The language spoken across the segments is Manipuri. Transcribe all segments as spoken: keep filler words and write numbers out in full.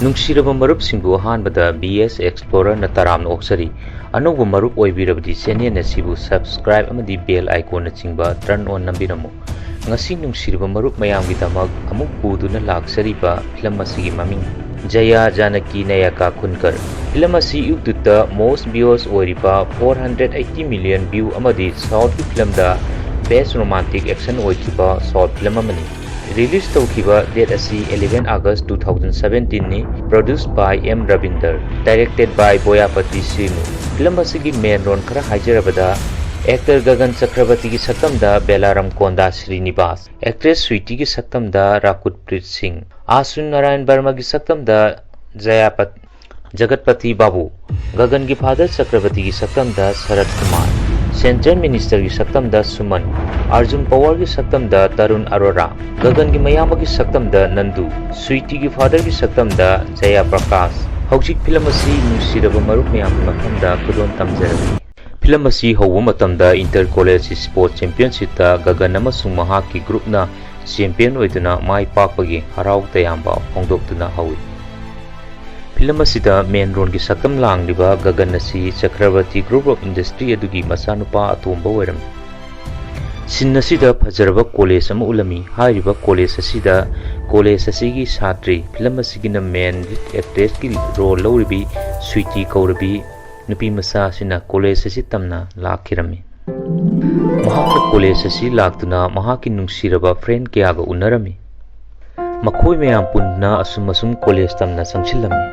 ꯅꯨꯡꯁꯤꯔꯕ ꯃꯔꯨꯞꯁꯤꯡꯕꯨ ꯑꯍꯥꯟꯕꯗ ꯕꯤ ꯑꯦꯁ Explorerꯅ ꯇꯔꯥꯝꯅ ꯑꯣꯛꯆꯔꯤ꯫ ꯑꯅꯧꯕ ꯃꯔꯨꯞ ꯑꯣꯏꯕꯤꯔꯕꯗꯤ channel ꯑꯁꯤꯕꯨ subscribe ꯑꯃꯗꯤ bell iconꯅꯆꯤꯡꯕ turn on ꯅꯝꯕꯤꯔꯝꯃꯨ꯫ ꯉꯁꯤ ꯅꯨꯡꯁꯤꯔꯕ ꯃꯔꯨꯞ ꯃꯌꯥꯝꯒꯤꯗꯃꯛ ꯑꯃꯨꯛ ꯄꯨꯗꯨꯅ ꯂꯥꯛꯆꯔꯤꯕ ꯐꯤꯂꯝ ꯑꯁꯤꯒꯤ ꯃꯃꯤꯡ ꯖꯌꯥ ꯖꯥꯅꯀꯤ ꯅꯌꯥꯀꯥ ꯈꯨꯟꯀꯔ꯫ ꯐꯤꯂꯝ ꯑꯁꯤ YouTubeꯇ most views ꯑꯣꯏꯔꯤꯕ four hundred eighty million view ꯑꯃꯗꯤ Southꯀꯤ ꯐꯤꯂꯝꯗ best romantic action ꯑꯣꯏꯈꯤꯕ short film ꯑꯃꯅꯤ꯫ Release ꯇꯧꯈꯤꯕ date ꯑꯁꯤ eleven August two thousand seventeenꯅꯤ꯫ Produced by M Ravinder, directed by Boyapati Srinu. Film ꯑꯁꯤꯒꯤ main role ꯈꯔ ꯍꯥꯏꯖꯔꯕꯗ, actor ꯒꯒꯟ ꯆꯀ꯭ꯔꯕꯔꯇꯤꯒꯤ ꯁꯛꯇꯝꯗ ꯕꯦꯂꯥꯔꯝ ꯀꯣꯟꯗꯥ ꯁ꯭ꯔꯤꯅꯤꯕꯥꯁ, actress ꯁ꯭ꯋꯤꯇꯤꯒꯤ ꯁꯛꯇꯝꯗ ꯔꯥꯀꯨꯠꯄ꯭ꯔꯤꯠ ꯁꯤꯡ, ꯑꯥꯁꯨ ꯅꯥꯔꯥꯌꯟ ꯕꯔꯃꯥꯒꯤ ꯁꯛꯇꯝꯗ ꯖꯌꯥꯄꯠ-, ꯖꯒꯠꯄꯇꯤ ꯕꯥꯕꯨ, ꯒꯒꯟꯒꯤ father ꯆꯀ꯭ꯔꯕꯔꯇꯤꯒꯤ ꯁꯛꯇꯝꯗ ꯁꯔꯠ ꯀꯨꯃꯥꯔ, central ministerꯒꯤ ꯁꯛꯇꯝꯗ ꯁꯨꯃꯟ, ꯑꯔꯖꯨꯟ ꯄꯋꯥꯔꯒꯤ ꯁꯛꯇꯝꯗ ꯇꯔꯨꯟ ꯑꯔꯣꯔꯥ, ꯒꯒꯟꯒꯤ ꯃꯌꯥꯝꯕꯒꯤ ꯁꯛꯇꯝꯗ ꯅꯟꯗꯨ, ꯁ꯭ꯋꯤꯇꯤꯒꯤ fatherꯒꯤ ꯁꯛꯇꯝꯗ ꯖꯌꯥ ꯄ꯭ꯔꯀꯥꯁ꯫ ꯍꯧꯖꯤꯛ ꯐꯤꯂꯝ ꯑꯁꯤ ꯅꯨꯡꯁꯤꯔꯕ ꯃꯔꯨꯞ ꯃꯌꯥꯝꯒꯤ ꯃꯐꯝꯗ ꯈꯨꯗꯣꯜ ꯇꯝꯖꯔꯕꯅꯤ꯫ ꯐꯤꯂꯝ ꯑꯁꯤ ꯍꯧꯕ ꯃꯇꯝꯗ inter college sports championshipꯇ ꯒꯒꯟ ꯑꯃꯁꯨꯡ ꯃꯍꯥꯛꯀꯤ groupꯅ champion ꯑꯣꯏꯗꯨꯅ ꯃꯥꯏ ꯄꯥꯛꯄꯒꯤ ꯍꯔꯥꯎ ꯇꯌꯥꯝꯕ ꯐꯣꯡꯗꯣꯛꯇꯨꯅ ꯍꯧꯏ꯫ ꯐꯤꯂꯝ ꯑꯁꯤꯗ main roleꯒꯤ ꯁꯛꯇꯝ ꯂꯥꯡꯂꯤꯕ ꯒꯒꯟ ꯑꯁꯤ ꯆꯀ꯭ꯔꯕꯔꯇꯤ Group of Industry ꯑꯗꯨꯒꯤ ꯃꯆꯥꯅꯨꯄꯥ ꯑꯇꯣꯝꯕ ꯑꯣꯏꯔꯝꯃꯤ꯫ Scene ꯑꯁꯤꯗ ꯐꯖꯔꯕ college ꯑꯃ ꯎꯠꯂꯝꯃꯤ꯫ ꯍꯥꯏꯔꯤꯕ college ꯑꯁꯤꯗ college ꯑꯁꯤꯒꯤ ꯁꯥꯇ꯭ꯔꯤ, ꯐꯤꯂꯝ ꯑꯁꯤꯒꯤꯅ main lead actressꯀꯤ role ꯂꯧꯔꯤꯕꯤ ꯁ꯭ꯋꯤꯇꯤ ꯀꯧꯔꯕꯤ ꯅꯨꯄꯤ ꯃꯆꯥ ꯑꯁꯤꯅ college ꯑꯁꯤ ꯇꯝꯅ ꯂꯥꯛꯈꯤꯔꯝꯃꯤ꯫ ꯃꯍꯥꯛꯅ college ꯑꯁꯤ ꯂꯥꯛꯇꯨꯅ ꯃꯍꯥꯛꯀꯤ ꯅꯨꯡꯁꯤꯔꯕ friend ꯀꯌꯥꯒ ꯎꯅꯔꯝꯃꯤ꯫ ꯃꯈꯣꯏ ꯃꯌꯥꯝ ꯄꯨꯟꯗꯨꯅ ꯑꯁꯨꯝ ꯑꯁꯨꯝ college ꯇꯝꯅ ꯆꯪꯁꯤꯜꯂꯝꯃꯤ꯫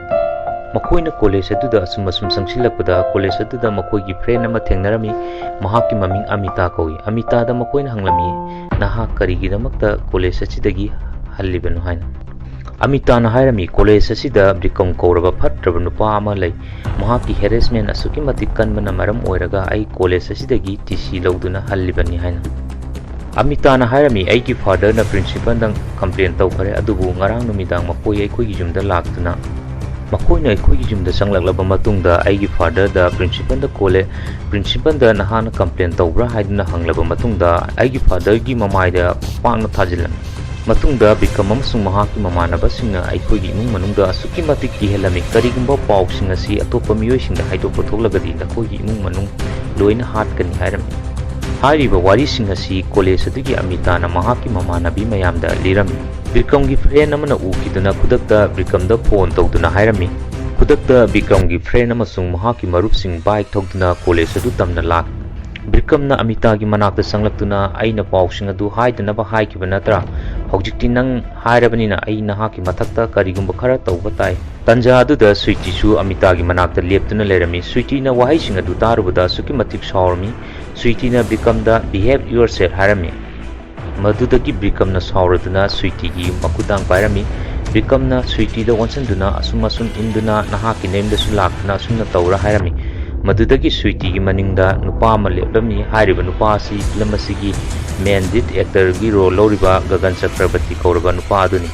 ꯃꯈꯣꯏꯅ college ꯑꯗꯨꯗ ꯑꯁꯨꯝ ꯑꯁꯨꯝ ꯆꯪꯁꯤꯜꯂꯛꯄꯗ college ꯑꯗꯨꯗ ꯃꯈꯣꯏꯒꯤ friend ꯑꯃ ꯊꯦꯡꯅꯔꯝꯃꯤ꯫ ꯃꯍꯥꯛꯀꯤ ꯃꯃꯤꯡ ꯑꯃꯤꯇꯥ ꯀꯧꯏ꯫ ꯑꯃꯤꯇꯥꯗ ꯃꯈꯣꯏꯅ ꯍꯪꯂꯝꯃꯤ, "ꯅꯍꯥꯛ ꯀꯔꯤꯒꯤꯗꯃꯛꯇ college ꯑꯁꯤꯗꯒꯤ ꯍꯜꯂꯤꯕꯅꯣ?" ꯍꯥꯏꯅ꯫ ꯑꯃꯤꯇꯥꯅ ꯍꯥꯏꯔꯝꯃꯤ, "College ꯑꯁꯤꯗ ꯕ꯭ꯔꯤꯀꯝ ꯀꯧꯔꯕ ꯐꯠꯇ꯭ꯔꯕ ꯅꯨꯄꯥ ꯑꯃ ꯂꯩ꯫ ꯃꯍꯥꯛꯀꯤ harassment ꯑꯁꯨꯛꯀꯤ ꯃꯇꯤꯛ ꯀꯟꯕꯅ ꯃꯔꯝ ꯑꯣꯏꯔꯒ ꯑꯩ college ꯑꯁꯤꯗꯒꯤ T C ꯂꯧꯗꯨꯅ ꯍꯜꯂꯤꯕꯅꯤ" ꯍꯥꯏꯅ꯫ ꯑꯃꯤꯇꯥꯅ ꯍꯥꯏꯔꯝꯃꯤ, "ꯑꯩꯒꯤ fatherꯅ principalꯗ complain ꯇꯧꯈ꯭ꯔꯦ, ꯑꯗꯨꯕꯨ ꯉꯔꯥꯡ ꯅꯨꯃꯤꯗꯥꯡ ꯃꯈꯣꯏ ꯑꯩꯈꯣꯏꯒꯤ ꯌꯨꯝꯗ ꯂꯥꯛꯇꯨꯅ, ꯃꯈꯣꯏꯅ ꯑꯩꯈꯣꯏꯒꯤ ꯌꯨꯝꯗ ꯆꯪꯂꯛꯂꯕ ꯃꯇꯨꯡꯗ ꯑꯩꯒꯤ fatherꯗ principalꯗ call, principalꯗ ꯅꯍꯥꯛꯅ complain ꯇꯧꯕ꯭ꯔꯥ ꯍꯥꯏꯗꯨꯅ ꯍꯪꯂꯕ ꯃꯇꯨꯡꯗ ꯑꯩꯒꯤ fatherꯒꯤ ꯃꯃꯥꯏꯗ ꯈꯨꯄꯥꯛꯅ ꯊꯥꯖꯤꯜꯂꯝꯃꯤ꯫ ꯃꯇꯨꯡꯗ ꯕꯤꯀ꯭ꯔꯝ ꯑꯃꯁꯨꯡ ꯃꯍꯥꯛꯀꯤ ꯃꯃꯥꯟꯅꯕꯁꯤꯡꯅ ꯑꯩꯈꯣꯏꯒꯤ ꯏꯃꯨꯡ ꯃꯅꯨꯡꯗ ꯑꯁꯨꯛꯀꯤ ꯃꯇꯤꯛ ꯀꯤꯍꯜꯂꯝꯃꯤ, ꯀꯔꯤꯒꯨꯝꯕ ꯄꯥꯎꯁꯤꯡ ꯑꯁꯤ ꯑꯇꯣꯞꯄ ꯃꯤꯑꯣꯏꯁꯤꯡꯗ ꯍꯥꯏꯗꯣꯛꯄ ꯊꯣꯛꯂꯒꯗꯤ ꯅꯈꯣꯏꯒꯤ ꯏꯃꯨꯡ ꯃꯅꯨꯡ ꯂꯣꯏꯅ ꯍꯥꯠꯀꯅꯤ ꯍꯥꯏꯔꯝꯃꯤ꯫ ꯍꯥꯏꯔꯤꯕ ꯋꯥꯔꯤꯁꯤꯡ ꯑꯁꯤ ꯀꯣꯂꯦꯖ ꯑꯗꯨꯒꯤ ꯑꯃꯤꯇꯥꯅ ꯃꯍꯥꯛꯀꯤ ꯃꯃꯥꯟꯅꯕꯤ ꯃꯌꯥꯝꯗ ꯂꯤꯔꯝꯃꯤ꯫ ꯕꯤꯀ꯭ꯔꯝꯒꯤ ꯐ꯭ꯔꯦꯟ ꯑꯃꯅ ꯎꯈꯤꯗꯨꯅ ꯈꯨꯗꯛꯇ ꯕꯤꯀ꯭ꯔꯝꯗ ꯐꯣꯟ ꯇꯧꯗꯨꯅ ꯍꯥꯏꯔꯝꯃꯤ꯫ ꯈꯨꯗꯛꯇ ꯕꯤꯀ꯭ꯔꯝꯒꯤ ꯐ꯭ꯔꯦꯟ ꯑꯃꯁꯨꯡ ꯃꯍꯥꯛꯀꯤ ꯃꯔꯨꯞꯁꯤꯡ ꯕꯥꯏꯛ ꯊꯧꯗꯨꯅ ꯀꯣꯂꯦꯖ ꯑꯗꯨ ꯇꯝꯅ ꯂꯥꯛ꯫ ꯕꯤꯀ꯭ꯔꯝꯅ ꯑꯃꯤꯇꯥꯒꯤ ꯃꯅꯥꯛꯇ ꯆꯪꯂꯛꯇꯨꯅ, "ꯑꯩꯅ ꯄꯥꯎꯁꯤꯡ ꯑꯗꯨ ꯍꯥꯏꯗꯅꯕ ꯍꯥꯏꯈꯤꯕ ꯅꯠꯇ꯭ꯔꯥ? ꯍꯧꯖꯤꯛꯇꯤ ꯅꯪ ꯍꯥꯏꯔꯕꯅꯤꯅ ꯑꯩ ꯅꯍꯥꯛꯀꯤ ꯃꯊꯛꯇ ꯀꯔꯤꯒꯨꯝꯕ ꯈꯔ ꯇꯧꯕ ꯇꯥꯏ꯫" ꯇꯟꯖꯥ ꯑꯗꯨꯗ ꯁ꯭ꯋꯤꯇꯤꯁꯨ ꯑꯃꯤꯇꯥꯒꯤ ꯃꯅꯥꯛꯇ ꯂꯦꯞꯇꯨꯅ ꯂꯩꯔꯝꯃꯤ꯫ ꯁ꯭ꯋꯤꯇꯤꯅ ꯋꯥꯍꯩꯁꯤꯡ ꯑꯗꯨ ꯇꯥꯔꯨꯕꯗ ꯑꯁꯨꯛꯀꯤ ꯃꯇꯤꯛ ꯁꯥꯎꯔꯝꯃꯤ꯫ ꯁ꯭ꯋꯤꯇꯤꯅ ꯕꯤꯀ꯭ꯔꯝꯗ "Behave yourself" ꯍꯥꯏꯔꯝꯃꯤ꯫ ꯃꯗꯨꯗꯒꯤ ꯕꯤꯀ꯭ꯔꯝꯅ ꯁꯥꯎꯔꯗꯨꯅ ꯁ꯭ꯋꯤꯇꯤꯒꯤ ꯃꯈꯨꯗꯥꯡ ꯄꯥꯏꯔꯝꯃꯤ꯫ ꯕꯤꯀ꯭ꯔꯝꯅ ꯁ꯭ꯋꯤꯇꯤꯗ ꯑꯣꯟꯁꯤꯟꯗꯨꯅ ꯑꯁꯨꯝ ꯑꯁꯨꯝ ꯏꯟꯗꯨꯅ, "ꯅꯍꯥꯛꯀꯤ ꯅꯌꯨꯝꯗꯁꯨ ꯂꯥꯛꯇꯨꯅ ꯑꯁꯨꯝꯅ ꯇꯧꯔ" ꯍꯥꯏꯔꯝꯃꯤ꯫ ꯃꯗꯨꯗꯒꯤ ꯁ꯭ꯋꯤꯇꯤꯒꯤ ꯃꯅꯤꯡꯗ ꯅꯨꯄꯥ ꯑꯃ ꯂꯦꯞꯂꯝꯃꯤ꯫ ꯍꯥꯏꯔꯤꯕ ꯅꯨꯄꯥ ꯑꯁꯤ ꯐꯤꯂꯝ ꯑꯁꯤꯒꯤ main lead actor ꯒꯤ role ꯂꯧꯔꯤꯕ ꯒꯒꯟ ꯆꯀ꯭ꯔꯕꯔꯇꯤ ꯀꯧꯔꯕ ꯅꯨꯄꯥ ꯑꯗꯨꯅꯤ꯫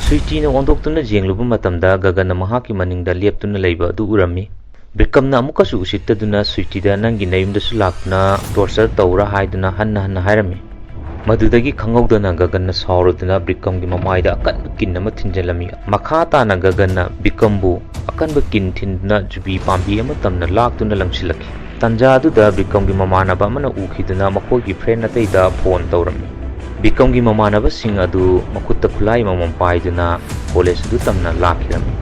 ꯁ꯭ꯋꯤꯇꯤꯅ ꯑꯣꯟꯊꯣꯛꯇꯨꯅ ꯌꯦꯡꯂꯨꯕ ꯃꯇꯝꯗ ꯒꯒꯟꯅ ꯃꯍꯥꯛꯀꯤ ꯃꯅꯤꯡꯗ ꯂꯦꯞꯇꯨꯅ ꯂꯩꯕ ꯑꯗꯨ ꯎꯔꯝꯃꯤ꯫ ꯕꯤꯀ꯭ꯔꯝꯅ ꯑꯃꯨꯛꯀꯁꯨ ꯎꯁꯤꯠꯇꯗꯨꯅ ꯁ꯭ꯋꯤꯇꯤꯗ, "ꯅꯪꯒꯤ ꯅꯌꯨꯝꯗꯁꯨ ꯂꯥꯛꯇꯨꯅ torture ꯇꯧꯔꯥ?" ꯍꯥꯏꯗꯨꯅ ꯍꯟꯅ ꯍꯟꯅ ꯍꯥꯏꯔꯝꯃꯤ꯫ ꯃꯗꯨꯗꯒꯤ ꯈꯪꯍꯧꯗꯅ ꯒꯒꯟꯅ ꯁꯥꯎꯔꯗꯨꯅ ꯕꯤꯀ꯭ꯔꯝꯒꯤ ꯃꯃꯥꯏꯗ ꯑꯀꯟꯕ ꯀꯤꯟ ꯑꯃ ꯊꯤꯟꯖꯤꯜꯂꯝꯃꯤ꯫ ꯃꯈꯥ ꯇꯥꯅ ꯒꯒꯟꯅ ꯕꯤꯀ꯭ꯔꯝꯕꯨ ꯑꯀꯟꯕ ꯀꯤꯟ ꯊꯤꯟꯗꯨꯅ ꯖꯨꯕꯤ ꯄꯥꯝꯕꯤ ꯑꯃ ꯇꯝꯅ ꯂꯥꯛꯇꯨꯅ ꯂꯪꯁꯤꯜꯂꯛꯈꯤ꯫ ꯇꯟꯖꯥ ꯑꯗꯨꯗ ꯕꯤꯀ꯭ꯔꯝꯒꯤ ꯃꯃꯥꯟꯅꯕ ꯑꯃꯅ ꯎꯈꯤꯗꯨꯅ ꯃꯈꯣꯏꯒꯤ ꯐ꯭ꯔꯦꯟ ꯑꯇꯩꯗ ꯐꯣꯟ ꯇꯧꯔꯝꯃꯤ꯫ ꯕꯤꯀ꯭ꯔꯝꯒꯤ ꯃꯃꯥꯟꯅꯕꯁꯤꯡ ꯑꯗꯨ ꯃꯈꯨꯠꯇ ꯈꯨꯠꯂꯥꯏ ꯑꯃꯃꯝ ꯄꯥꯏꯗꯨꯅ ꯀꯣꯂꯦꯖ ꯑꯗꯨ ꯇꯝꯅ ꯂꯥꯛꯈꯤꯔꯝꯃꯤ꯫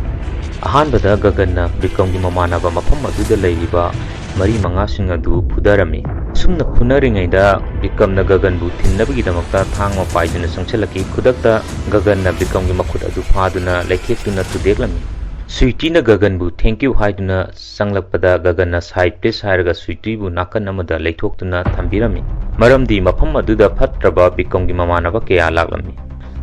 ꯑꯍꯥꯟꯕꯗ ꯒꯒꯟꯅ ꯕꯤꯀ꯭ꯔꯝꯒꯤ ꯃꯃꯥꯟꯅꯕ ꯃꯐꯝ ꯑꯗꯨꯗ ꯂꯩꯔꯤꯕ ꯃꯔꯤ ꯃꯉꯥꯁꯤꯡ ꯑꯗꯨ ꯐꯨꯗꯔꯝꯃꯤ꯫ ꯑꯁꯨꯝꯅ ꯐꯨꯅꯔꯤꯉꯩꯗ ꯕꯤꯀ꯭ꯔꯝꯅ ꯒꯒꯟꯕꯨ ꯊꯤꯟꯅꯕꯒꯤꯗꯃꯛꯇ ꯊꯥꯡ ꯑꯃ ꯄꯥꯏꯗꯨꯅ ꯆꯪꯁꯤꯜꯂꯛꯈꯤ꯫ ꯈꯨꯗꯛꯇ ꯒꯒꯟꯅ ꯕꯤꯀ꯭ꯔꯝꯒꯤ ꯃꯈꯨꯠ ꯑꯗꯨ ꯐꯥꯗꯨꯅ ꯂꯩꯊꯦꯛꯇꯨꯅ ꯊꯨꯗꯦꯛꯂꯝꯃꯤ꯫ ꯁ꯭ꯋꯤꯇꯤꯅ ꯒꯒꯟꯕꯨ "Thank you" ꯍꯥꯏꯗꯨꯅ ꯆꯪꯂꯛꯄꯗ ꯒꯒꯟꯅ "Side please" ꯍꯥꯏꯔꯒ ꯁ꯭ꯋꯤꯇꯤꯕꯨ ꯅꯥꯀꯟ ꯑꯃꯗ ꯂꯩꯊꯣꯛꯇꯨꯅ ꯊꯝꯕꯤꯔꯝꯃꯤ꯫ ꯃꯔꯝꯗꯤ ꯃꯐꯝ ꯑꯗꯨꯗ ꯐꯠꯇ꯭ꯔꯕ ꯕꯤꯀ꯭ꯔꯝꯒꯤ ꯃꯃꯥꯟꯅꯕ ꯀꯌꯥ ꯂꯥꯛꯂꯝꯃꯤ꯫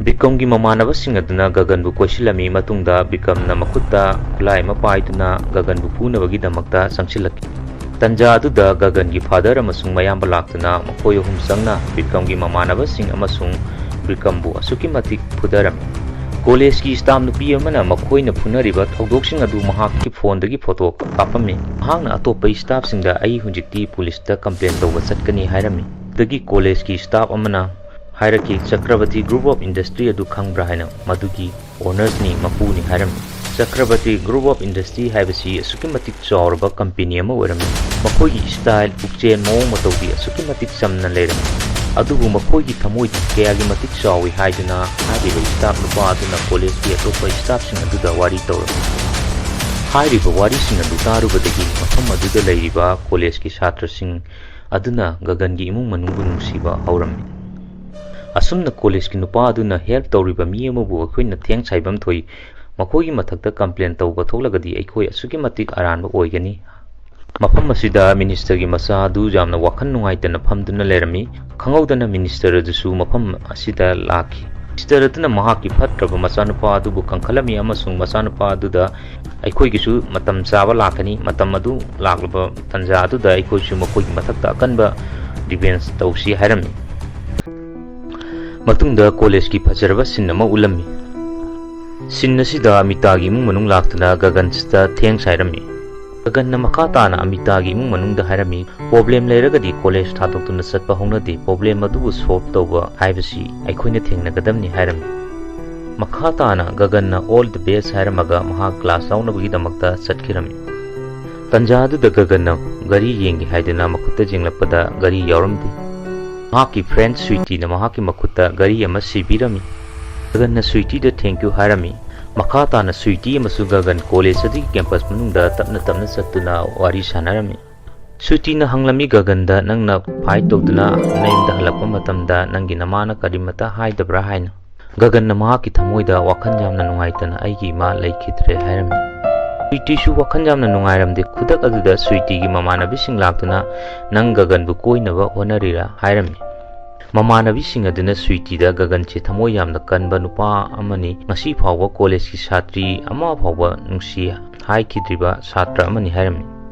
ꯕꯤꯀ꯭ꯔꯝꯒꯤ ꯃꯃꯥꯟꯅꯕꯁꯤꯡ ꯑꯗꯨꯅ ꯒꯒꯟꯕꯨ ꯀꯣꯏꯁꯤꯜꯂꯝꯃꯤ꯫ ꯃꯇꯨꯡꯗ ꯕꯤꯀ꯭ꯔꯝꯅ ꯃꯈꯨꯠꯇ ꯈꯨꯠꯂꯥꯏ ꯑꯃ ꯄꯥꯏꯗꯨꯅ ꯒꯒꯟꯕꯨ ꯐꯨꯅꯕꯒꯤꯗꯃꯛꯇ ꯆꯪꯁꯤꯜꯂꯛꯈꯤ꯫ ꯇꯟꯖꯥ ꯑꯗꯨꯗ ꯒꯒꯟꯒꯤ father ꯑꯃꯁꯨꯡ ꯃꯌꯥꯝꯕ ꯂꯥꯛꯇꯨꯅ ꯃꯈꯣꯏ ꯑꯍꯨꯝ ꯆꯪꯅ ꯕꯤꯀ꯭ꯔꯝꯒꯤ ꯃꯃꯥꯟꯅꯕꯁꯤꯡ ꯑꯃꯁꯨꯡ ꯕꯤꯀ꯭ꯔꯝꯕꯨ ꯑꯁꯨꯛꯀꯤ ꯃꯇꯤꯛ ꯐꯨꯗꯔꯝꯃꯤ꯫ ꯀꯣꯂꯦꯖꯀꯤ staff ꯅꯨꯄꯤ ꯑꯃꯅ ꯃꯈꯣꯏꯅ ꯐꯨꯅꯔꯤꯕ ꯊꯧꯗꯣꯛꯁꯤꯡ ꯑꯗꯨ ꯃꯍꯥꯛꯀꯤ ꯐꯣꯟꯗꯒꯤ ꯐꯣꯇꯣ ꯀꯥꯞꯄꯝꯃꯤ꯫ ꯃꯍꯥꯛꯅ ꯑꯇꯣꯞꯄ staffꯁꯤꯡꯗ "ꯑꯩ ꯍꯧꯖꯤꯛꯇꯤ ꯄꯨꯂꯤꯁꯇ complain ꯇꯧꯕ ꯆꯠꯀꯅꯤ" ꯍꯥꯏꯔꯝꯃꯤ꯫ ꯑꯗꯨꯗꯒꯤ ꯀꯣꯂꯦꯖꯀꯤ staff ꯑꯃꯅ ꯍꯥꯏꯔꯛꯈꯤ, "ꯆꯀ꯭ꯔꯕꯇꯤ Group of Industry ꯑꯗꯨ ꯈꯪꯕ꯭ꯔꯥ?" ꯍꯥꯏꯅ꯫ "ꯃꯗꯨꯒꯤ ownersꯅꯤ, ꯃꯄꯨꯅꯤ" ꯍꯥꯏꯔꯝꯃꯤ꯫ ꯆꯀ꯭ꯔꯕꯇꯤ Group of Industry ꯍꯥꯏꯕꯁꯤ ꯑꯁꯨꯛꯀꯤ ꯃꯇꯤꯛ ꯆꯥꯎꯔꯕ company ꯑꯃ ꯑꯣꯏꯔꯝꯃꯤ꯫ ꯃꯈꯣꯏꯒꯤ style, ꯄꯨꯛꯆꯦꯜ, ꯃꯑꯣꯡ ꯃꯇꯧꯗꯤ ꯑꯁꯨꯛꯀꯤ ꯃꯇꯤꯛ ꯆꯝꯅ ꯂꯩꯔꯝꯃꯤ꯫ ꯑꯗꯨꯕꯨ ꯃꯈꯣꯏꯒꯤ ꯊꯃꯣꯏꯗꯤ ꯀꯌꯥꯒꯤ ꯃꯇꯤꯛ ꯆꯥꯎꯏ ꯍꯥꯏꯗꯨꯅ ꯍꯥꯏꯔꯤꯕ staff ꯅꯨꯄꯥ ꯑꯗꯨꯅ collegeꯀꯤ ꯑꯇꯣꯞꯄ staffꯁꯤꯡ ꯑꯗꯨꯗ ꯋꯥꯔꯤ ꯇꯧꯔꯝꯃꯤ꯫ ꯍꯥꯏꯔꯤꯕ ꯋꯥꯔꯤꯁꯤꯡ ꯑꯗꯨ ꯇꯥꯔꯨꯕꯗꯒꯤ ꯃꯐꯝ ꯑꯗꯨꯗ ꯂꯩꯔꯤꯕ collegeꯀꯤ ꯁꯥꯇ꯭ꯔꯁꯤꯡ ꯑꯗꯨꯅ ꯒꯒꯟꯒꯤ ꯏꯃꯨꯡ ꯃꯅꯨꯡꯕꯨ ꯅꯨꯡꯁꯤꯕ ꯍꯧꯔꯝꯃꯤ꯫ "ꯑꯁꯨꯝꯅ collegeꯀꯤ ꯅꯨꯄꯥ ꯑꯗꯨꯅ help ꯇꯧꯔꯤꯕ ꯃꯤ ꯑꯃꯕꯨ ꯑꯩꯈꯣꯏꯅ ꯊꯦꯡꯁ ꯍꯥꯏꯐꯝ ꯊꯣꯛꯏ꯫ ꯃꯈꯣꯏꯒꯤ ꯃꯊꯛꯇ complain ꯇꯧꯕ ꯊꯣꯛꯂꯒꯗꯤ ꯑꯩꯈꯣꯏ ꯑꯁꯨꯛꯀꯤ ꯃꯇꯤꯛ ꯑꯔꯥꯟꯕ ꯑꯣꯏꯒꯅꯤ꯫" ꯃꯐꯝ ꯑꯁꯤꯗ ministerꯒꯤ ꯃꯆꯥ ꯑꯗꯨ ꯌꯥꯝꯅ ꯋꯥꯈꯜ ꯅꯨꯡꯉꯥꯏꯇꯅ ꯐꯝꯗꯨꯅ ꯂꯩꯔꯝꯃꯤ꯫ ꯈꯪꯍꯧꯗꯅ minister ꯑꯗꯨꯁꯨ ꯃꯐꯝ ꯑꯁꯤꯗ ꯂꯥꯛꯈꯤ꯫ Minister ꯑꯗꯨꯅ ꯃꯍꯥꯛꯀꯤ ꯐꯠꯇ꯭ꯔꯕ ꯃꯆꯥꯅꯨꯄꯥ ꯑꯗꯨꯕꯨ ꯀꯟꯈꯠꯂꯝꯃꯤ ꯑꯃꯁꯨꯡ ꯃꯆꯥꯅꯨꯄꯥ ꯑꯗꯨꯗ, "ꯑꯩꯈꯣꯏꯒꯤꯁꯨ ꯃꯇꯝ ꯆꯥꯕ ꯂꯥꯛꯀꯅꯤ꯫ ꯃꯇꯝ ꯑꯗꯨ ꯂꯥꯛꯂꯕ ꯇꯥꯟꯖꯥ ꯑꯗꯨꯗ ꯑꯩꯈꯣꯏꯁꯨ ꯃꯈꯣꯏꯒꯤ ꯃꯊꯛꯇ ꯑꯀꯟꯕ revenge ꯇꯧꯁꯤ" ꯍꯥꯏꯔꯝꯃꯤ꯫ ꯃꯇꯨꯡꯗ collegeꯀꯤ ꯐꯖꯔꯕ scene ꯑꯃ ꯎꯠꯂꯝꯃꯤ꯫ Scene ꯑꯁꯤꯗ ꯑꯃꯤꯇꯥꯒꯤ ꯏꯃꯨꯡ ꯃꯅꯨꯡ ꯂꯥꯛꯇꯨꯅ ꯒꯒꯟꯁꯤꯗ ꯊꯦꯡꯁ ꯍꯥꯏꯔꯝꯃꯤ꯫ ꯒꯒꯟꯅ ꯃꯈꯥ ꯇꯥꯅ ꯑꯃꯤꯇꯥꯒꯤ ꯏꯃꯨꯡ ꯃꯅꯨꯡꯗ ꯍꯥꯏꯔꯝꯃꯤ, "Problem ꯂꯩꯔꯒꯗꯤ college ꯊꯥꯗꯣꯛꯇꯨꯅ ꯆꯠꯄ ꯍꯧꯅꯗꯦ, problem ꯑꯗꯨꯕꯨ solve ꯇꯧꯕ ꯍꯥꯏꯕꯁꯤ ꯑꯩꯈꯣꯏꯅ ꯊꯦꯡꯅꯒꯗꯕꯅꯤ" ꯍꯥꯏꯔꯝꯃꯤ꯫ ꯃꯈꯥ ꯇꯥꯅ ꯒꯒꯟꯅ "All the best" ꯍꯥꯏꯔꯝꯃꯒ ꯃꯍꯥꯛ class ꯌꯥꯎꯅꯕꯒꯤꯗꯃꯛꯇ ꯆꯠꯈꯤꯔꯝꯃꯤ꯫ ꯇꯟꯖꯥ ꯑꯗꯨꯗ ꯒꯒꯟꯅ ꯒꯥꯔꯤ ꯌꯦꯡꯒꯦ ꯍꯥꯏꯗꯨꯅ ꯃꯈꯨꯠꯇ ꯌꯦꯡꯂꯛꯄꯗ ꯒꯥꯔꯤ ꯌꯥꯎꯔꯝꯗꯦ꯫ ꯃꯍꯥꯛꯀꯤ friend ꯁ꯭ꯋꯤꯇꯤꯅ ꯃꯍꯥꯛꯀꯤ ꯃꯈꯨꯠꯇ ꯒꯥꯔꯤ ꯑꯃ ꯁꯤꯕꯤꯔꯝꯃꯤ꯫ ꯒꯒꯟꯅ ꯁ꯭ꯋꯤꯇꯤꯗ thank you ꯍꯥꯏꯔꯝꯃꯤ꯫ ꯃꯈꯥ ꯇꯥꯅ ꯁ꯭ꯋꯤꯇꯤ ꯑꯃꯁꯨꯡ ꯒꯒꯟ college ꯑꯗꯨꯒꯤ campus ꯃꯅꯨꯡꯗ ꯇꯞꯅ ꯇꯞꯅ ꯆꯠꯇꯨꯅ ꯋꯥꯔꯤ ꯁꯥꯟꯅꯔꯝꯃꯤ꯫ ꯁ꯭ꯋꯤꯇꯤꯅ ꯍꯪꯂꯝꯃꯤ ꯒꯒꯟꯗ, "ꯅꯪꯅ fight ꯇꯧꯗꯨꯅ ꯅꯌꯨꯝꯗ ꯍꯜꯂꯛꯄ ꯃꯇꯝꯗ ꯅꯪꯒꯤ ꯅꯃꯥꯅ ꯀꯔꯤꯃꯇ ꯍꯥꯏꯗꯕ꯭ꯔꯥ?" ꯍꯥꯏꯅ꯫ ꯒꯒꯟꯅ ꯃꯍꯥꯛꯀꯤ ꯊꯃꯣꯏꯗ ꯋꯥꯈꯜ ꯌꯥꯝꯅ ꯅꯨꯡꯉꯥꯏꯇꯅ, "ꯑꯩꯒꯤ ꯏꯃꯥ ꯂꯩꯈꯤꯗ꯭ꯔꯦ" ꯍꯥꯏꯔꯝꯃꯤ꯫ ꯁ꯭ꯋꯤꯇꯤꯁꯨ ꯋꯥꯈꯜ ꯌꯥꯝꯅ ꯅꯨꯡꯉꯥꯏꯔꯝꯗꯦ꯫ ꯈꯨꯗꯛ ꯑꯗꯨꯗ ꯁ꯭ꯋꯤꯇꯤꯒꯤ ꯃꯃꯥꯟꯅꯕꯤꯁꯤꯡ ꯂꯥꯛꯇꯨꯅ, "ꯅꯪ ꯒꯒꯟꯕꯨ ꯀꯣꯏꯅꯕ ꯍꯣꯠꯅꯔꯤꯔꯥ?" ꯍꯥꯏꯔꯝꯃꯤ꯫ ꯃꯃꯥꯟꯅꯕꯤꯁꯤꯡ ꯑꯗꯨꯅ ꯁ꯭ꯋꯤꯇꯤꯗ, "ꯒꯒꯟꯁꯤ ꯊꯃꯣꯏ ꯌꯥꯝꯅ ꯀꯟꯕ ꯅꯨꯄꯥ ꯑꯃꯅꯤ, ꯉꯁꯤ ꯐꯥꯎꯕ collegeꯀꯤ ꯁꯥꯇ꯭ꯔꯤ ꯑꯃ ꯐꯥꯎꯕ ꯅꯨꯡꯁꯤ ꯍꯥꯏꯈꯤꯗ꯭ꯔꯤꯕ ꯁꯥꯇ꯭ꯔ ꯑꯃꯅꯤ" ꯍꯥꯏꯔꯝꯃꯤ꯫